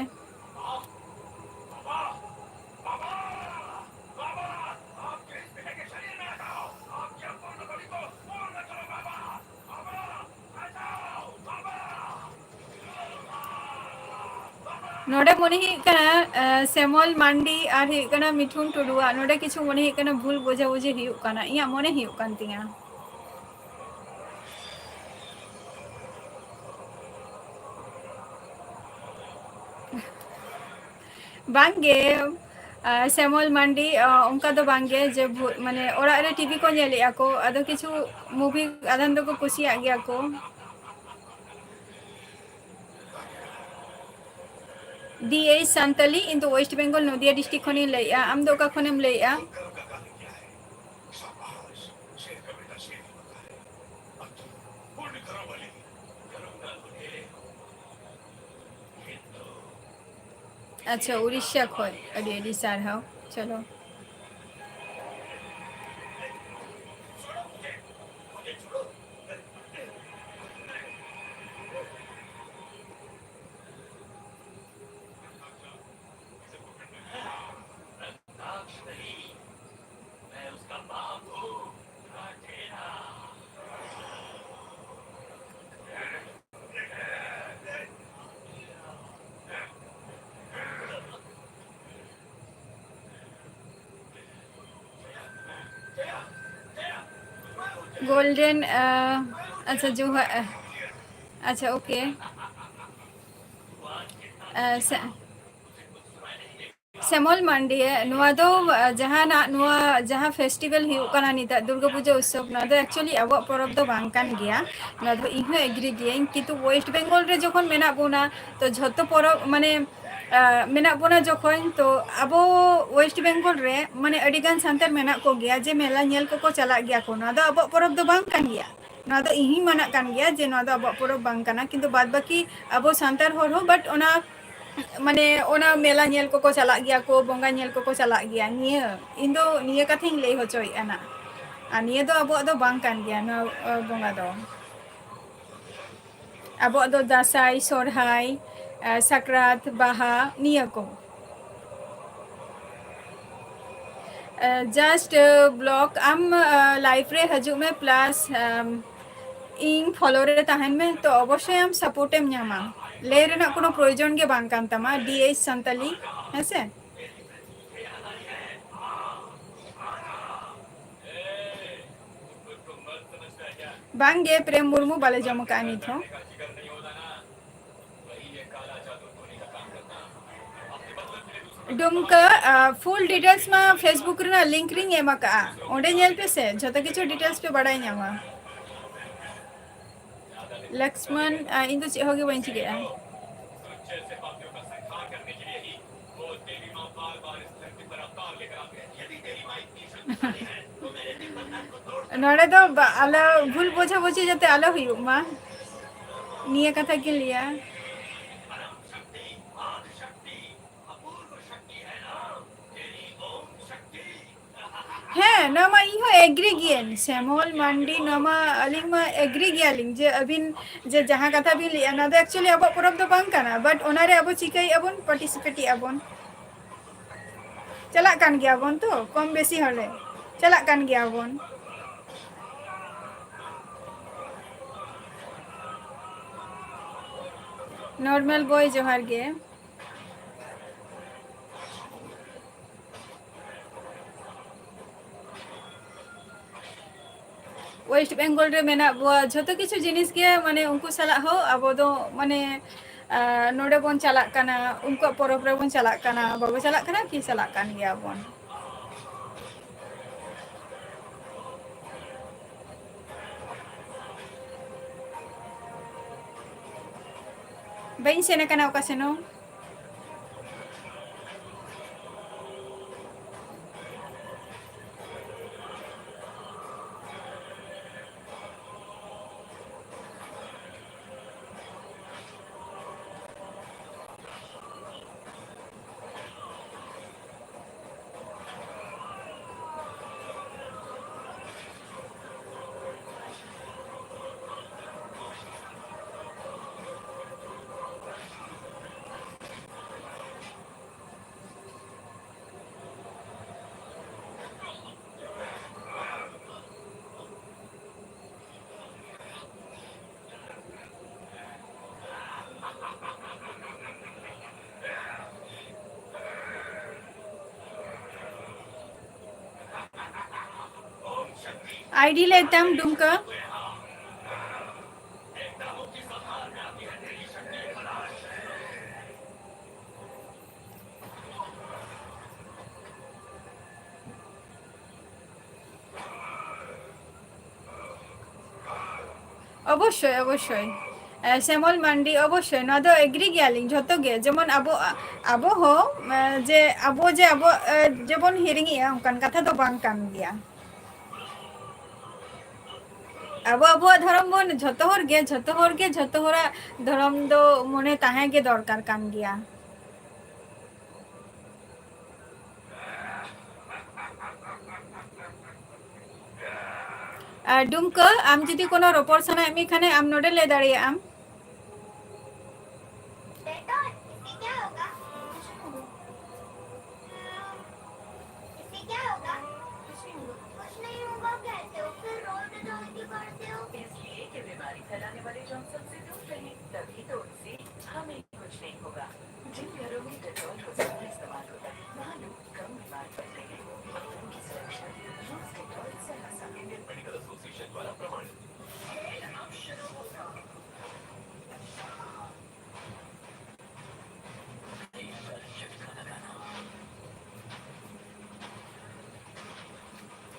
ᱱᱚᱰᱮ ᱢᱚᱱᱮ ᱦᱩᱭᱩᱜ ᱠᱟᱱᱟ, ᱮ, ᱥᱮᱢᱚᱞ ᱢᱟᱱᱰᱤ ᱟᱨ ᱦᱩᱭᱩᱜ ᱠᱟᱱᱟ ᱢᱤᱴᱷᱩᱱ ᱴᱩᱰᱩᱣᱟᱜ ᱱᱚᱰᱮ ᱠᱤᱪᱷᱩ ᱢᱚᱱᱮ ᱦᱩᱭᱩᱜ ᱠᱟᱱᱟ ᱵᱷᱩᱞ ᱵᱳᱡᱷᱟᱵᱩᱡᱷᱤ ᱦᱩᱭᱩᱜ ᱠᱟᱱᱟ, ᱤᱧᱟᱹᱜ ᱢᱚᱱᱮ ᱦᱩᱭᱩᱜ ᱠᱟᱱ ᱛᱤᱧᱟ᱾ ᱵᱟᱝᱜᱮ, ᱟᱨ ᱥᱮᱢᱚᱞ ᱢᱟᱱᱰᱤ, ᱟᱨ ᱚᱱᱠᱟ ᱫᱚ ᱵᱟᱝᱜᱮ ᱡᱮ ᱵᱷᱩ-, ᱢᱟᱱᱮ ᱚᱲᱟᱜ ᱨᱮ ᱴᱤᱵᱷᱤ ᱠᱚ ᱧᱮᱞᱮᱫᱼᱟ ᱠᱚ, ᱟᱫᱚ ᱠᱤᱪᱷᱩ movie ᱟᱫᱷᱟᱱ ᱫᱚᱠᱚ ᱠᱩᱥᱤᱭᱟᱜ ᱜᱮᱭᱟ ᱠᱚ᱾ ᱰᱤ ᱮᱭᱤᱪ ᱥᱟᱱᱛᱟᱞᱤ, ᱤᱧ ᱫᱚ West Bengal ᱱᱚᱫᱤᱭᱟ district ᱠᱷᱚᱱᱤᱧ ᱞᱟᱹᱭᱮᱫᱼᱟ᱾ ᱟᱢ ᱫᱚ ᱚᱠᱟ ᱠᱷᱚᱱᱮᱢ ᱞᱟᱹᱭᱮᱫᱼᱟ? ᱟᱪᱪᱷᱟ, ᱩᱲᱤᱥᱥᱟ ᱠᱷᱚᱱ ᱟᱹᱰᱤ ᱟᱹᱰᱤ ᱥᱟᱨᱦᱟᱣ᱾ ᱪᱚᱞᱚ᱾ ᱜᱳᱞᱰᱮᱱ, ᱟᱪᱪᱷᱟ, ᱡᱚᱦᱟᱨ, ᱟᱪᱪᱷᱟ, ᱳᱠᱮ᱾ ᱥᱮ-, ᱥᱮᱢᱚᱞ ᱢᱟᱱᱰᱤ, ᱱᱚᱣᱟ ᱫᱚ, ᱡᱟᱦᱟᱱᱟᱜ, ᱱᱚᱣᱟ ᱡᱟᱦᱟᱸ ᱯᱷᱮᱥᱴᱤᱵᱮᱞ ᱦᱩᱭᱩᱜ ᱠᱟᱱᱟ ᱱᱤᱛᱟᱜ ᱫᱩᱨᱜᱟᱹ ᱯᱩᱡᱟᱹ ᱩᱛᱥᱚᱵ, ᱱᱚᱣᱟ ᱫᱚ actually ᱟᱵᱚᱣᱟᱜ ᱯᱚᱨᱚᱵᱽ ᱫᱚ ᱵᱟᱝ ᱠᱟᱱ ᱜᱮᱭᱟ᱾ ᱱᱚᱣᱟ ᱫᱚ ᱤᱧ ᱦᱚᱸ ᱮᱜᱽᱨᱤ ᱜᱤᱭᱟᱹᱧ, ᱠᱤᱱᱛᱩ ᱳᱭᱮᱥᱴ ᱵᱮᱝᱜᱚᱞ ᱨᱮ ᱡᱚᱠᱷᱚᱱ ᱢᱮᱱᱟᱜ ᱵᱚᱱᱟ, ᱛᱚ ᱡᱷᱚᱛᱚ ᱯᱚᱨᱚᱵᱽ, ᱢᱟᱱᱮ, ᱟᱸ, ᱢᱮᱱᱟᱜ ᱵᱚᱱᱟ ᱡᱚᱠᱷᱚᱱ, ᱛᱚ ᱟᱵᱚ ᱳᱭᱮᱥᱴ ᱵᱮᱝᱜᱚᱞ ᱨᱮ, ᱢᱟᱱᱮ, ᱟᱹᱰᱤ ᱜᱟᱱ ᱥᱟᱱᱛᱟᱲ ᱢᱮᱱᱟᱜ ᱠᱚᱜᱮᱭᱟ ᱡᱮ ᱢᱮᱞᱟ ᱧᱮᱞ ᱠᱚᱠᱚ ᱪᱟᱞᱟᱜ ᱜᱮᱭᱟ ᱠᱚ᱾ ᱱᱚᱣᱟ ᱫᱚ ᱟᱵᱚᱣᱟᱜ ᱯᱚᱨᱚᱵᱽ ᱫᱚ ᱵᱟᱝ ᱠᱟᱱ ᱜᱮᱭᱟ᱾ ᱱᱚᱣᱟ ᱫᱚ ᱤᱧ ᱦᱚᱸᱧ ᱢᱟᱱᱟᱜ ᱠᱟᱱ ᱜᱮᱭᱟ ᱡᱮ ᱱᱚᱣᱟ ᱫᱚ ᱟᱵᱚᱣᱟᱜ ᱯᱚᱨᱚᱵᱽ ᱵᱟᱝ ᱠᱟᱱᱟ, ᱠᱤᱱᱛᱩ ᱵᱟᱫ ᱵᱟᱹᱠᱤ ᱟᱵᱚ ᱥᱟᱱᱛᱟᱲ ᱦᱚᱲ ᱦᱚᱸ, but ᱚᱱᱟ, ᱢᱟᱱᱮ, ᱚᱱᱟ ᱢᱮᱞᱟ ᱧᱮᱞ ᱠᱚᱠᱚ ᱪᱟᱞᱟᱜ ᱜᱮᱭᱟ ᱠᱚ, ᱵᱚᱸᱜᱟ ᱧᱮᱞ ᱠᱚᱠᱚ ᱪᱟᱞᱟᱜ ᱜᱮᱭᱟ᱾ ᱱᱤᱭᱟᱹ, ᱤᱧ ᱫᱚ ᱱᱤᱭᱟᱹ ᱠᱟᱛᱷᱟᱧ ᱞᱟᱹᱭ ᱦᱚᱪᱚᱭᱮᱫᱼᱟ ᱱᱟᱜ᱾ ᱟᱨ ᱱᱤᱭᱟᱹ ᱫᱚ ᱟᱵᱚᱣᱟᱜ ᱫᱚ ᱵᱟᱝ ᱠᱟᱱ ᱜᱮᱭᱟ, ᱱᱚᱣᱟ, ᱟᱸ, ᱵᱚᱸᱜᱟ ᱫᱚ᱾ ᱟᱵᱚᱣᱟᱜ ᱫᱚ ᱫᱟᱸᱥᱟᱭ, ᱥᱚᱨᱦᱟᱭ, ᱟᱸ, ᱥᱟᱠᱨᱟᱛ, ᱵᱟᱦᱟ, ᱱᱤᱭᱟᱹ ᱠᱚ᱾ ᱟᱸ, just, ᱟᱸ, block ᱟᱢ, ᱟᱸ, live ᱨᱮ ᱦᱤᱡᱩᱜ ᱢᱮ, plus, ᱟᱢ, ᱤᱧ follow ᱨᱮ ᱛᱟᱦᱮᱱ ᱢᱮ, ᱛᱚ ᱚᱵᱚᱥᱥᱳᱭ ᱟᱢ support ᱮᱢ ᱧᱟᱢᱟ᱾ ᱞᱟᱹᱭ ᱨᱮᱱᱟᱜ ᱠᱳᱱᱳ ᱯᱨᱚᱭᱳᱡᱚᱱ ᱜᱮ ᱵᱟᱝ ᱠᱟᱱ ᱛᱟᱢᱟ, D H ᱥᱟᱱᱛᱟᱞᱤ, ᱦᱮᱸ ᱥᱮ? ᱵᱟᱝ ᱜᱮ, ᱯᱨᱮᱢ ᱢᱩᱨᱢᱩ ᱵᱟᱞᱮ ᱡᱚᱢ ᱟᱠᱟᱫᱼᱟ ᱱᱤᱛ ᱦᱚᱸ᱾ ᱰᱩᱢᱠᱟᱹ, ᱟᱸ, full details ᱢᱟ Facebook ᱨᱮᱱᱟᱜ link ᱨᱤᱧ ᱮᱢ ᱟᱠᱟᱫᱼᱟ, ᱚᱸᱰᱮ ᱧᱮᱞ ᱯᱮ ᱥᱮ, ᱡᱷᱚᱛᱚ ᱠᱤᱪᱷᱩ details ᱯᱮ ᱵᱟᱲᱟᱭ ᱧᱟᱢᱟ᱾ ᱞᱚᱠᱥᱢᱚᱱ, ᱟᱸ, ᱤᱧ ᱫᱚ ᱪᱮᱫ ᱦᱚᱸ ᱜᱮ ᱵᱟᱹᱧ ᱪᱤᱠᱟᱹᱭᱟ᱾ ᱱᱚᱰᱮ ᱫᱚ ᱵᱟ-, ᱟᱞᱚ, ᱵᱷᱩᱞ ᱵᱳᱡᱷᱟᱵᱳᱡᱷᱤ ᱡᱟᱛᱮ ᱟᱞᱚ ᱦᱩᱭᱩᱜ ᱢᱟ, ᱱᱤᱭᱟᱹ ᱠᱟᱛᱷᱟ ᱜᱤᱧ ᱞᱟᱹᱭᱟ᱾ ᱦᱮᱸ, ᱱᱚᱣᱟ ᱢᱟ ᱤᱧ ᱦᱚᱸ ᱮᱜᱽᱨᱤ ᱜᱤᱭᱟᱹᱧ, ᱥᱮᱢᱚᱞ ᱢᱟᱱᱰᱤ, ᱱᱚᱣᱟ ᱢᱟ ᱟᱹᱞᱤᱧ ᱢᱟ ᱮᱜᱽᱨᱤ ᱜᱮᱭᱟᱞᱤᱧ ᱡᱮ ᱟᱹᱵᱤᱱ ᱡᱮ ᱡᱟᱦᱟᱸ ᱠᱟᱛᱷᱟ ᱵᱤᱱ ᱞᱟᱹᱭᱮᱜᱼᱟ, ᱱᱚᱣᱟ ᱫᱚ actually ᱟᱵᱚᱣᱟᱜ ᱯᱚᱨᱚᱵᱽ ᱫᱚ ᱵᱟᱝ ᱠᱟᱱᱟ, but ᱚᱱᱟᱨᱮ ᱟᱵᱚ ᱪᱤᱠᱟᱹᱭᱮᱜᱼᱟ ᱵᱚᱱ, participate ᱮᱜᱼᱟ ᱵᱚᱱ, ᱪᱟᱞᱟᱜ ᱠᱟᱱ ᱜᱮᱭᱟ ᱵᱚᱱ ᱛᱚ, ᱠᱚᱢ ᱵᱮᱥᱤ ᱦᱚᱞᱮ ᱪᱟᱞᱟᱜ ᱠᱟᱱ ᱜᱮᱭᱟ ᱵᱚᱱ᱾ ᱱᱚᱨᱢᱟᱞ ᱵᱚᱭ, ᱡᱚᱦᱟᱨ ᱜᱮ᱾ ᱳᱭᱮᱥᱴ ᱵᱮᱝᱜᱚᱞ ᱨᱮ ᱢᱮᱱᱟᱜ ᱵᱚᱣᱟ, ᱡᱷᱚᱛᱚ ᱠᱤᱪᱷᱩ ᱡᱤᱱᱤᱥ ᱜᱮ ᱢᱟᱱᱮ ᱩᱱᱠᱩ ᱥᱟᱞᱟᱜ ᱦᱚᱸ ᱟᱵᱚ ᱫᱚ ᱢᱟᱱᱮ, ᱟᱨ ᱱᱚᱰᱮ ᱵᱚᱱ ᱪᱟᱞᱟᱜ ᱠᱟᱱᱟ, ᱩᱱᱠᱩᱣᱟᱜ ᱯᱚᱨᱚᱵᱽ ᱨᱮᱵᱚᱱ ᱪᱟᱞᱟᱜ ᱠᱟᱱᱟ, ᱵᱟᱵᱚ ᱪᱟᱞᱟᱜ ᱠᱟᱱᱟ ᱠᱤ? ᱪᱟᱞᱟᱜ ᱠᱟᱱ ᱜᱮᱭᱟ ᱵᱚᱱ᱾ ᱵᱟᱹᱧ ᱥᱮᱱ ᱟᱠᱟᱱᱟ ᱚᱠᱟ ᱥᱮᱱ ᱦᱚᱸ᱾ ᱟᱭᱰᱤ ᱞᱟᱹᱭ ᱛᱟᱢ ᱰᱩᱢᱠᱟᱹ᱾ ᱚᱵᱚᱥᱥᱳᱭ, ᱚᱵᱚᱥᱥᱳᱭ᱾ ᱮ, ᱥᱮᱢᱚᱞ ᱢᱟᱱᱰᱤ, ᱚᱵᱚᱥᱥᱳᱭ, ᱱᱚᱣᱟ ᱫᱚ ᱮᱜᱽᱨᱤ ᱜᱮᱭᱟᱞᱤᱧ ᱡᱷᱚᱛᱚ ᱜᱮ᱾ ᱡᱮᱢᱚᱱ ᱟᱵᱚ, ᱟᱵᱚ ᱦᱚᱸ, ᱮ, ᱡᱮ ᱟᱵᱚ, ᱡᱮ ᱟᱵᱚ, ᱮ, ᱡᱮᱵᱚᱱ ᱦᱤᱲᱤᱧᱮᱜᱼᱟ, ᱚᱱᱠᱟᱱ ᱠᱟᱛᱷᱟ ᱫᱚ ᱵᱟᱝ ᱠᱟᱱ ᱜᱮᱭᱟ᱾ ᱟᱵᱚ ᱟᱵᱚᱣᱟᱜ ᱫᱷᱚᱨᱚᱢ ᱵᱚᱱ, ᱡᱷᱚᱛᱚ ᱦᱚᱲ ᱜᱮ, ᱡᱷᱚᱛᱚ ᱦᱚᱲ ᱜᱮ ᱡᱷᱚᱛᱚ ᱦᱚᱲᱟᱜ ᱫᱷᱚᱨᱚᱢ ᱫᱚ ᱢᱚᱱᱮ ᱛᱟᱦᱮᱸ ᱜᱮ ᱫᱚᱨᱠᱟᱨ ᱠᱟᱱ ᱜᱮᱭᱟ᱾ ᱟᱨ ᱰᱩᱢᱠᱟᱹ, ᱟᱢ ᱡᱩᱫᱤ ᱠᱳᱱᱳ ᱨᱚᱯᱚᱲ ᱥᱟᱱᱟᱭᱮᱫ ᱢᱮ ᱠᱷᱟᱱᱮ, ᱟᱢ ᱱᱚᱰᱮ ᱞᱟᱹᱭ ᱫᱟᱲᱮᱭᱟᱜ ᱟᱢ᱾ इसलिए कि बीमारी फैलाने वाले जॉनसन से दूर रहें, तभी तो उनसे हमें कुछ नहीं होगा। जिन घरों में डेटॉल रोजाना इस्तेमाल होता है, वहाँ लोग कम बीमार पड़ते हैं। अपनों की सुरक्षा, यूज़ डेटॉल, सहसा। इंडियन मेडिकल एसोसिएशन द्वारा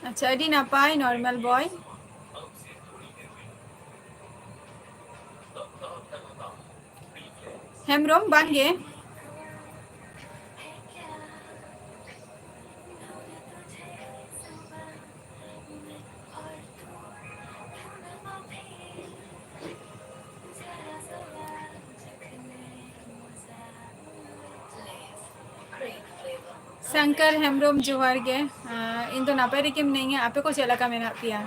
ᱟᱪᱪᱷᱟ, ᱟᱹᱰᱤ ᱱᱟᱯᱟᱭ, normal boy᱾ ᱦᱮᱢᱵᱨᱚᱢ, ᱵᱟᱝᱜᱮ᱾ ᱥᱚᱝᱠᱚᱨ ᱦᱮᱢᱵᱨᱚᱢ, ᱡᱚᱦᱟᱨ ᱜᱮ᱾ ᱟᱸ, ᱤᱧ ᱫᱚ ᱱᱟᱯᱟᱭ ᱨᱮᱜᱮ ᱢᱤᱱᱟᱹᱧᱟ, ᱟᱯᱮ ᱠᱚ ᱪᱮᱫ ᱞᱮᱠᱟ ᱢᱮᱱᱟᱜ ᱯᱮᱭᱟ?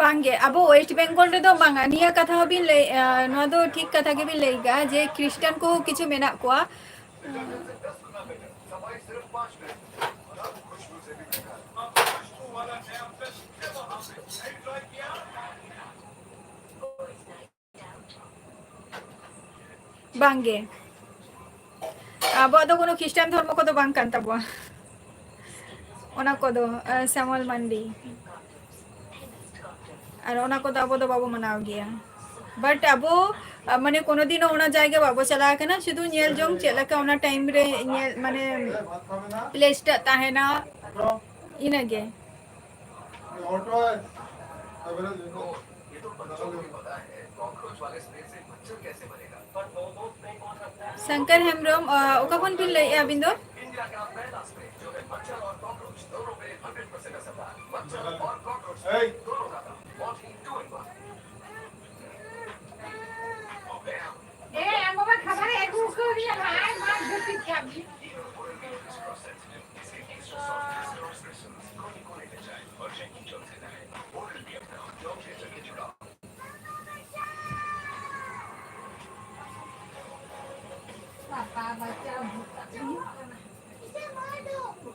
ᱵᱟᱝᱜᱮ, ᱟᱵᱚ ᱳᱭᱮᱥᱴ ᱵᱮᱝᱜᱚᱞ ᱨᱮᱫᱚ ᱵᱟᱝᱟ᱾ ᱱᱤᱭᱟᱹ ᱠᱟᱛᱷᱟ ᱦᱚᱸᱵᱤᱱ ᱞᱟᱹᱭ, ᱟᱸ, ᱱᱚᱣᱟ ᱫᱚ ᱴᱷᱤᱠ ᱠᱟᱛᱷᱟ ᱜᱮᱵᱤᱱ ᱞᱟᱹᱭ ᱠᱟᱜᱼᱟ ᱡᱮ ᱠᱷᱨᱤᱥᱴᱟᱱ ᱠᱚᱦᱚᱸ ᱠᱤᱪᱷᱩ ᱢᱮᱱᱟᱜ ᱠᱚᱣᱟ᱾ ᱵᱟᱝᱜᱮ, ᱟᱵᱚᱣᱟᱜ ᱫᱚ ᱠᱳᱱᱳ ᱠᱷᱨᱤᱥᱴᱟᱱ ᱫᱷᱚᱨᱢᱚ ᱠᱚᱫᱚ ᱵᱟᱝ ᱠᱟᱱ ᱛᱟᱵᱚᱣᱟ᱾ ᱚᱱᱟ ᱠᱚᱫᱚ, ᱟᱸ, ᱥᱮᱢᱚᱞ ᱢᱟᱱᱰᱤ᱾ ᱟᱨ ᱚᱱᱟ ᱠᱚᱫᱚ ᱟᱵᱚ ᱫᱚ ᱵᱟᱵᱚ ᱢᱟᱱᱟᱣ ᱜᱮᱭᱟ᱾ But ᱟᱵᱚ, ᱟᱸ, ᱢᱟᱱᱮ ᱠᱳᱱᱳ ᱫᱤᱱ ᱦᱚᱸ ᱚᱱᱟ ᱡᱟᱭᱜᱟ ᱵᱟᱵᱚ ᱪᱟᱞᱟᱣ ᱟᱠᱟᱱᱟ, ᱥᱩᱫᱷᱩ ᱧᱮᱞ ᱡᱚᱝ ᱪᱮᱫ ᱞᱮᱠᱟ ᱚᱱᱟ time ᱨᱮ ᱧᱮᱞ, ᱢᱟᱱᱮ place ᱴᱟᱜ ᱛᱟᱦᱮᱱᱟ, ᱤᱱᱟᱹᱜᱮ᱾ ᱥᱚᱝᱠᱚᱨ ᱦᱮᱢᱵᱨᱚᱢ, ᱚ, ᱚᱠᱟ ᱠᱷᱚᱱ ᱵᱤᱱ ᱞᱟᱹᱭᱮᱫᱼᱟ ᱟᱹᱵᱤᱱ ᱫᱚ?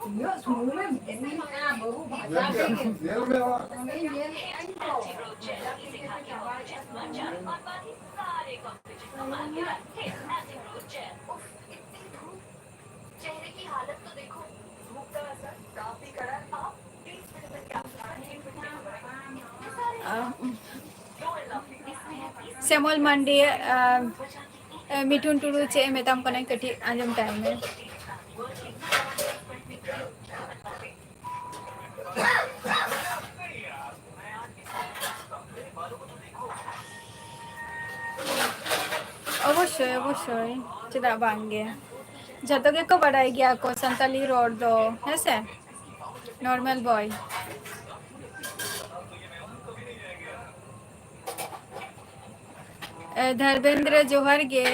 ᱤᱧᱟᱹᱜ ᱥᱩᱢᱩᱝ ᱮᱢ ᱢᱮᱱᱮᱜᱼᱟ, ᱵᱟᱹᱵᱩ ᱵᱷᱟᱡᱟ ᱛᱮᱜᱮ᱾ ᱧᱮᱞ ᱢᱮ ᱚᱲᱟᱜ᱾ ᱚᱱᱮ ᱧᱮᱞᱮᱜᱼᱟᱹᱧ ᱛᱚ᱾ ᱥᱮᱢᱚᱞ ᱢᱟᱱᱰᱤ, ᱟᱨ, ᱮ, ᱢᱤᱴᱷᱩᱱ ᱴᱩᱰᱩ ᱪᱮᱫ ᱮ ᱢᱮᱛᱟᱢ ᱠᱟᱱᱟᱭ, ᱠᱟᱹᱴᱤᱡ ᱟᱸᱡᱚᱢ ᱛᱟᱭ ᱢᱮ᱾ ᱚᱵᱚᱥᱥᱳᱭ, ᱚᱵᱚᱥᱥᱳᱭ, ᱪᱮᱫᱟᱜ ᱵᱟᱝ ᱜᱮ? ᱡᱷᱚᱛᱚ ᱜᱮᱠᱚ ᱵᱟᱰᱟᱭ ᱜᱮᱭᱟ ᱠᱚ ᱥᱟᱱᱛᱟᱞᱤ ᱨᱚᱲ ᱫᱚ, ᱦᱮᱸ ᱥᱮ? Normal boy. ᱮ, ᱫᱷᱚᱨᱵᱮᱱᱫᱨᱚ, ᱡᱚᱦᱟᱨ ᱜᱮ᱾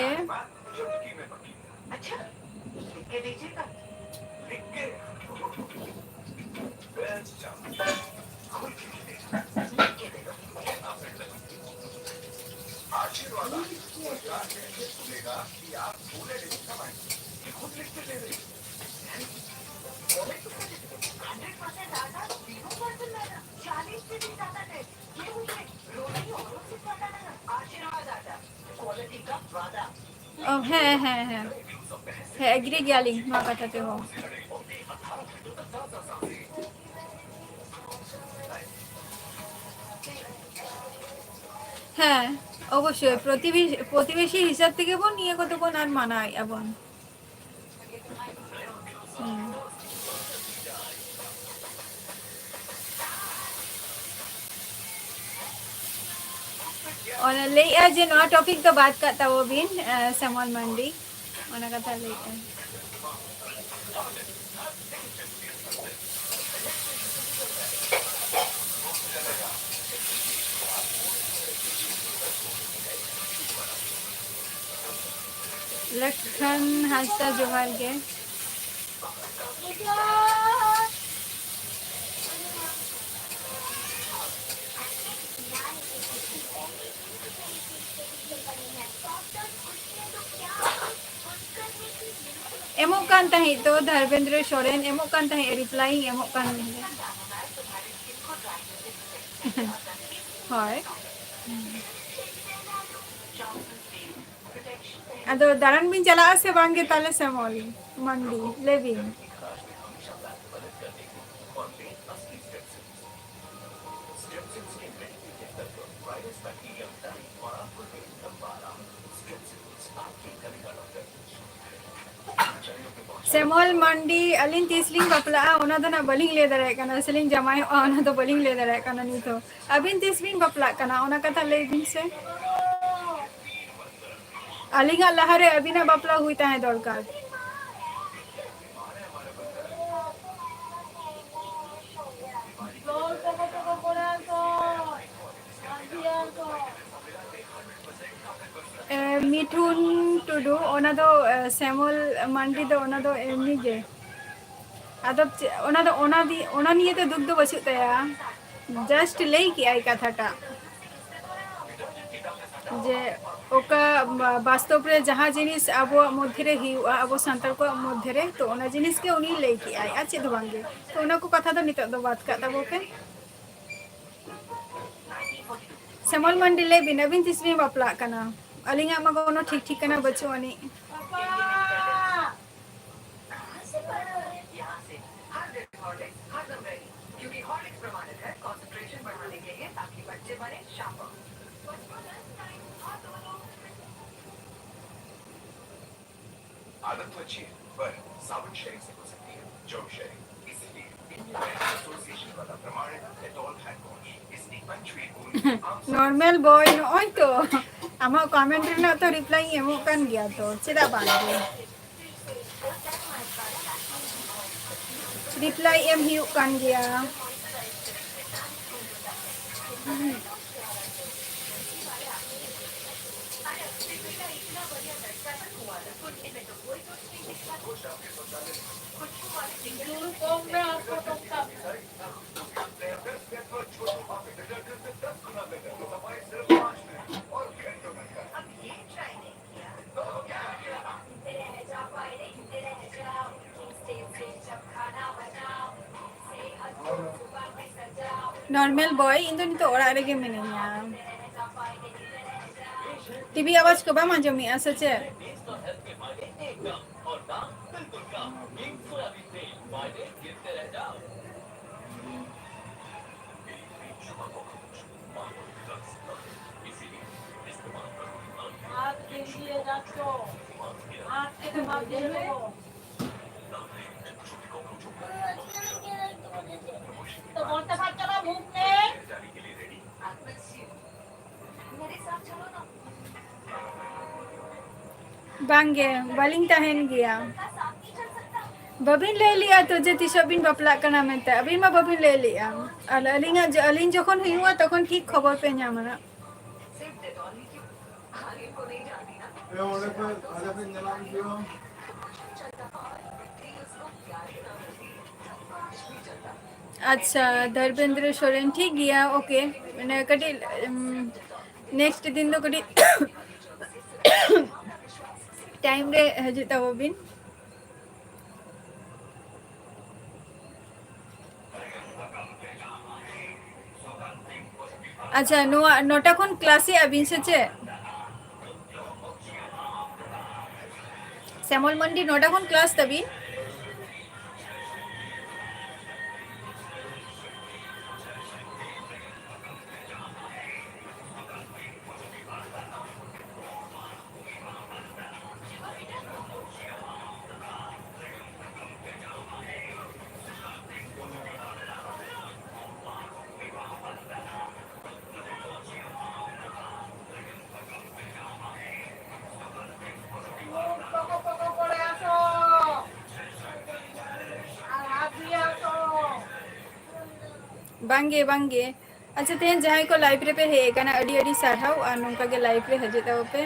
ᱚ, ᱦᱮᱸ, ᱦᱮᱸ, ᱦᱮᱸ᱾ ᱦᱮᱸ, agree ᱜᱮᱭᱟᱞᱤᱧ ᱱᱚᱣᱟ ᱠᱟᱛᱷᱟ ᱛᱮᱦᱚᱸ᱾ ᱦᱮᱸ, ᱚᱵᱚᱥᱥᱳᱭ, ᱯᱨᱚᱛᱤᱵᱮ-, ᱯᱨᱚᱛᱤᱵᱮᱥᱤ ᱦᱤᱥᱟᱹᱵ ᱛᱮᱜᱮ ᱵᱚᱱ ᱱᱤᱭᱟᱹ ᱠᱚᱫᱚ ᱵᱚᱱ ᱟᱨ ᱢᱟᱱᱟᱣᱮᱫᱼᱟ ᱵᱚᱱ᱾ ᱦᱩᱸ᱾ ᱚᱱᱟ ᱞᱟᱹᱭᱮᱜᱼᱟ ᱡᱮ ᱱᱚᱣᱟ topic ᱫᱚ ᱵᱟᱫ ᱠᱟᱜ ᱛᱟᱵᱚ ᱵᱤᱱ, ᱮ, ᱥᱮᱢᱚᱞ ᱢᱟᱱᱰᱤ, ᱚᱱᱟ ᱠᱟᱛᱷᱟ ᱞᱟᱹᱭᱮᱜᱼᱟ᱾ ᱞᱟᱠᱷᱟᱱ ᱦᱟᱸᱥᱫᱟ, ᱡᱚᱦᱟᱨ ᱜᱮ᱾ ᱮᱢᱚᱜ ᱠᱟᱱ ᱛᱟᱦᱮᱸᱫ ᱛᱚ, ᱫᱷᱚᱨᱢᱮᱱᱫᱨᱚ ᱥᱚᱨᱮᱱ ᱮᱢᱚᱜ ᱠᱟᱱ ᱛᱟᱦᱮᱸᱫ, ᱨᱤᱯᱞᱟᱭᱤᱧ ᱮᱢᱚᱜ ᱠᱟᱱ ᱛᱟᱦᱮᱸᱫ᱾ ᱦᱳᱭ᱾ ᱟᱫᱚ ᱫᱟᱬᱟᱱ ᱵᱤᱱ ᱪᱟᱞᱟᱜᱼᱟ ᱥᱮ ᱵᱟᱝ ᱜᱮ ᱛᱟᱦᱞᱮ ᱥᱮᱢᱚᱞ ᱢᱟᱱᱰᱤ? ᱞᱟᱹᱭ ᱵᱤᱱ᱾ ᱥᱮᱢᱚᱞ ᱢᱟᱱᱰᱤ, ᱟᱹᱞᱤᱧ ᱛᱤᱥ ᱞᱤᱧ ᱵᱟᱯᱞᱟᱜᱼᱟ, ᱚᱱᱟ ᱫᱚ ᱱᱟᱜ ᱵᱟᱹᱞᱤᱧ ᱞᱟᱹᱭ ᱫᱟᱲᱮᱭᱟᱜ ᱠᱟᱱᱟ᱾ ᱥᱮᱞᱤᱧ ᱡᱟᱢᱟᱭᱚᱜᱼᱟ, ᱚᱱᱟ ᱫᱚ ᱵᱟᱹᱞᱤᱧ ᱞᱟᱹᱭ ᱫᱟᱲᱮᱭᱟᱜ ᱠᱟᱱᱟ ᱱᱤᱛ ᱦᱚᱸ᱾ ᱟᱹᱵᱤᱱ ᱛᱤᱥ ᱵᱤᱱ ᱵᱟᱯᱞᱟᱜ ᱠᱟᱱᱟ, ᱚᱱᱟ ᱠᱟᱛᱷᱟ ᱞᱟᱹᱭ ᱵᱤᱱ ᱥᱮ᱾ ᱟᱹᱞᱤᱧᱟᱜ ᱞᱟᱦᱟᱨᱮ ᱟᱹᱵᱤᱱᱟᱜ ᱵᱟᱯᱞᱟ ᱦᱩᱭ ᱛᱟᱦᱮᱸ ᱫᱚᱨᱠᱟᱨ᱾ ᱮ, ᱢᱤᱴᱷᱩᱱ ᱴᱩᱰᱩ, ᱚᱱᱟ ᱫᱚ, ᱮ, ᱥᱮᱢᱚᱞ ᱢᱟᱱᱰᱤ ᱫᱚ, ᱚᱱᱟ ᱫᱚ ᱮᱢᱱᱤ ᱜᱮ᱾ ᱟᱫᱚ ᱪᱮ-, ᱚᱱᱟ ᱫᱚ, ᱚᱱᱟ ᱫᱤ-, ᱚᱱᱟ ᱱᱤᱭᱮ ᱫᱚ ᱫᱩᱠ ᱫᱚ ᱵᱟᱹᱪᱩᱜ ᱛᱟᱭᱟ, just ᱞᱟᱹᱭ ᱠᱮᱜᱼᱟᱭ ᱠᱟᱛᱷᱟᱴᱟᱜ᱾ ᱡᱮ ᱚᱠᱟ ᱵᱟ-, ᱵᱟᱥᱛᱚᱵ ᱨᱮ ᱡᱟᱦᱟᱸ ᱡᱤᱱᱤᱥ ᱟᱵᱚᱣᱟᱜ ᱢᱚᱫᱽᱫᱷᱮ ᱨᱮ ᱦᱩᱭᱩᱜᱼᱟ, ᱟᱵᱚ ᱥᱟᱱᱛᱟᱲ ᱠᱚᱣᱟᱜ ᱢᱚᱫᱽᱫᱷᱮ ᱨᱮ, ᱛᱚ ᱚᱱᱟ ᱡᱤᱱᱤᱥ ᱜᱮ ᱩᱱᱤ ᱞᱟᱹᱭ ᱠᱮᱜᱼᱟᱭ, ᱟᱨ ᱪᱮᱫ ᱦᱚᱸ ᱵᱟᱝ ᱜᱮ᱾ ᱛᱚ ᱚᱱᱟ ᱠᱚ ᱠᱟᱛᱷᱟ ᱫᱚ ᱱᱤᱛᱚᱜ ᱫᱚ ᱵᱟᱫ ᱠᱟᱜ ᱛᱟᱵᱚ ᱯᱮ᱾ ᱥᱮᱢᱚᱞ ᱢᱟᱱᱰᱤ, ᱞᱟᱹᱭ ᱵᱤᱱ, ᱟᱹᱵᱤᱱ ᱛᱤᱥ ᱵᱤᱱ ᱵᱟᱯᱞᱟᱜ ᱠᱟᱱᱟ? ᱟᱹᱞᱤᱧᱟᱜ ᱢᱟ ᱠᱳᱱᱳ ᱴᱷᱤᱠ ᱴᱷᱤᱠᱟᱹᱱᱟ ᱵᱟᱹᱪᱩᱜ ᱟᱹᱱᱤᱡ᱾ आदत तो अच्छी है, पर साबुन शेयरिंग से हो सकती है, जर्म शेयरिंग। इसीलिए इंडियन एसोसिएशन वाला प्रमाणित डेटॉल हैंड वॉश। इसकी पंचवीस बूंद आम नॉर्मल बॉय, ᱱᱚᱜᱼᱚᱭ ᱛᱚ ᱟᱢᱟᱜ ᱠᱚᱢᱮᱱᱴ ᱨᱮᱱᱟᱜ ᱛᱚ ᱨᱤᱯᱞᱟᱭ ᱤᱧ ᱮᱢᱚᱜ ᱠᱟᱱ ᱜᱮᱭᱟ ᱛᱚ, ᱪᱮᱫᱟᱜ ᱵᱟᱝ ᱜᱮ? ᱨᱤᱯᱞᱟᱭ ᱮᱢ ᱦᱩᱭᱩᱜ ᱠᱟᱱ ᱜᱮᱭᱟ᱾ Normal boy, ᱤᱧ ᱫᱚ ᱱᱤᱛᱚᱜ ᱚᱲᱟᱜ ᱨᱮᱜᱮ ᱢᱤᱱᱟᱹᱧᱟ᱾ ᱴᱤᱵᱷᱤ ᱟᱣᱟᱡᱽ ᱠᱚ ᱵᱟᱢ ᱟᱸᱡᱚᱢᱮᱜᱼᱟ ᱥᱮ ᱪᱮᱫ? ᱵᱟᱝᱜᱮ, ᱵᱟᱹᱞᱤᱧ ᱛᱟᱦᱮᱱ ᱜᱮᱭᱟ᱾ ᱵᱟᱹᱵᱤᱱ ᱞᱟᱹᱭ ᱞᱮᱜᱼᱟ ᱛᱚ ᱡᱮ ᱛᱤᱥᱚᱜ ᱵᱤᱱ ᱵᱟᱯᱞᱟᱜ ᱠᱟᱱᱟ ᱢᱮᱱᱛᱮ, ᱟᱹᱵᱤᱱ ᱢᱟ ᱵᱟᱹᱵᱤᱱ ᱞᱟᱹᱭ ᱞᱮᱜᱼᱟ᱾ ᱟᱨ ᱟᱹᱞᱤᱧᱟᱜ ᱡᱚ-, ᱟᱹᱞᱤᱧ ᱡᱚᱠᱷᱚᱱ ᱦᱩᱭᱩᱜᱼᱟ ᱛᱚᱠᱷᱚᱱ ᱴᱷᱤᱠ ᱠᱷᱚᱵᱚᱨ ᱯᱮ ᱧᱟᱢᱟ ᱱᱟᱜ᱾ ᱟᱪᱪᱷᱟ, ᱫᱷᱚᱨᱢᱮᱱᱫᱨᱚ ᱥᱚᱨᱮᱱ, ᱴᱷᱤᱠ ᱜᱮᱭᱟ, okay᱾ ᱢᱟᱱᱮ ᱠᱟᱹᱴᱤᱡ, ᱩᱢ, next ᱫᱤᱱ ᱫᱚ ᱠᱟᱹᱴᱤᱡ time ᱨᱮ ᱦᱤᱡᱩᱜ ᱛᱟᱵᱚ ᱵᱤᱱ᱾ ᱟᱪᱪᱷᱟ, ᱱᱚᱣᱟ ᱱᱚᱴᱟ ᱠᱷᱚᱱ class ᱮᱜᱼᱟ ᱵᱤᱱ ᱥᱮ ᱪᱮᱫ? ᱥᱮᱢᱚᱞ ᱢᱟᱱᱰᱤ, ᱱᱚᱴᱟ ᱠᱷᱚᱱ class ᱛᱟᱵᱤᱱ? ᱵᱟᱝᱜᱮ, ᱵᱟᱝᱜᱮ᱾ ᱟᱪᱪᱷᱟ, ᱛᱮᱦᱮᱧ ᱡᱟᱦᱟᱸᱭ ᱠᱚ live ᱨᱮᱯᱮ ᱦᱮᱡ ᱟᱠᱟᱱᱟ, ᱟᱹᱰᱤ ᱟᱹᱰᱤ ᱥᱟᱨᱦᱟᱣ, ᱟᱨ ᱱᱚᱝᱠᱟ ᱜᱮ live ᱨᱮ ᱦᱤᱡᱩᱜ ᱛᱟᱵᱚ ᱯᱮ᱾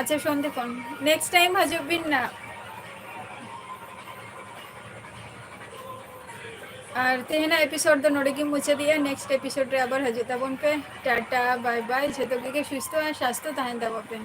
ᱟᱪᱪᱷᱟ, ᱥᱚᱱᱫᱷᱤ ᱠᱷᱚᱱ next time ᱦᱤᱡᱩᱜ ᱵᱤᱱ ᱱᱟ᱾ ᱟᱨ ᱛᱮᱦᱮᱧᱟᱜ episode ᱫᱚ ᱱᱚᱰᱮ ᱜᱮ ᱢᱩᱪᱟᱹᱫᱮᱜᱼᱟ᱾ Next episode ᱨᱮ ᱟᱵᱟᱨ ᱦᱤᱡᱩᱜ ᱛᱟᱵᱚᱱ ᱯᱮ᱾ ᱴᱟᱴᱟ, bye bye, ᱡᱷᱚᱛᱚ ᱜᱮ ᱥᱩᱥᱛᱷᱚ ᱟᱨ ᱥᱟᱥᱛᱷᱚ ᱛᱟᱦᱮᱱ ᱛᱟᱵᱚᱱ ᱯᱮ᱾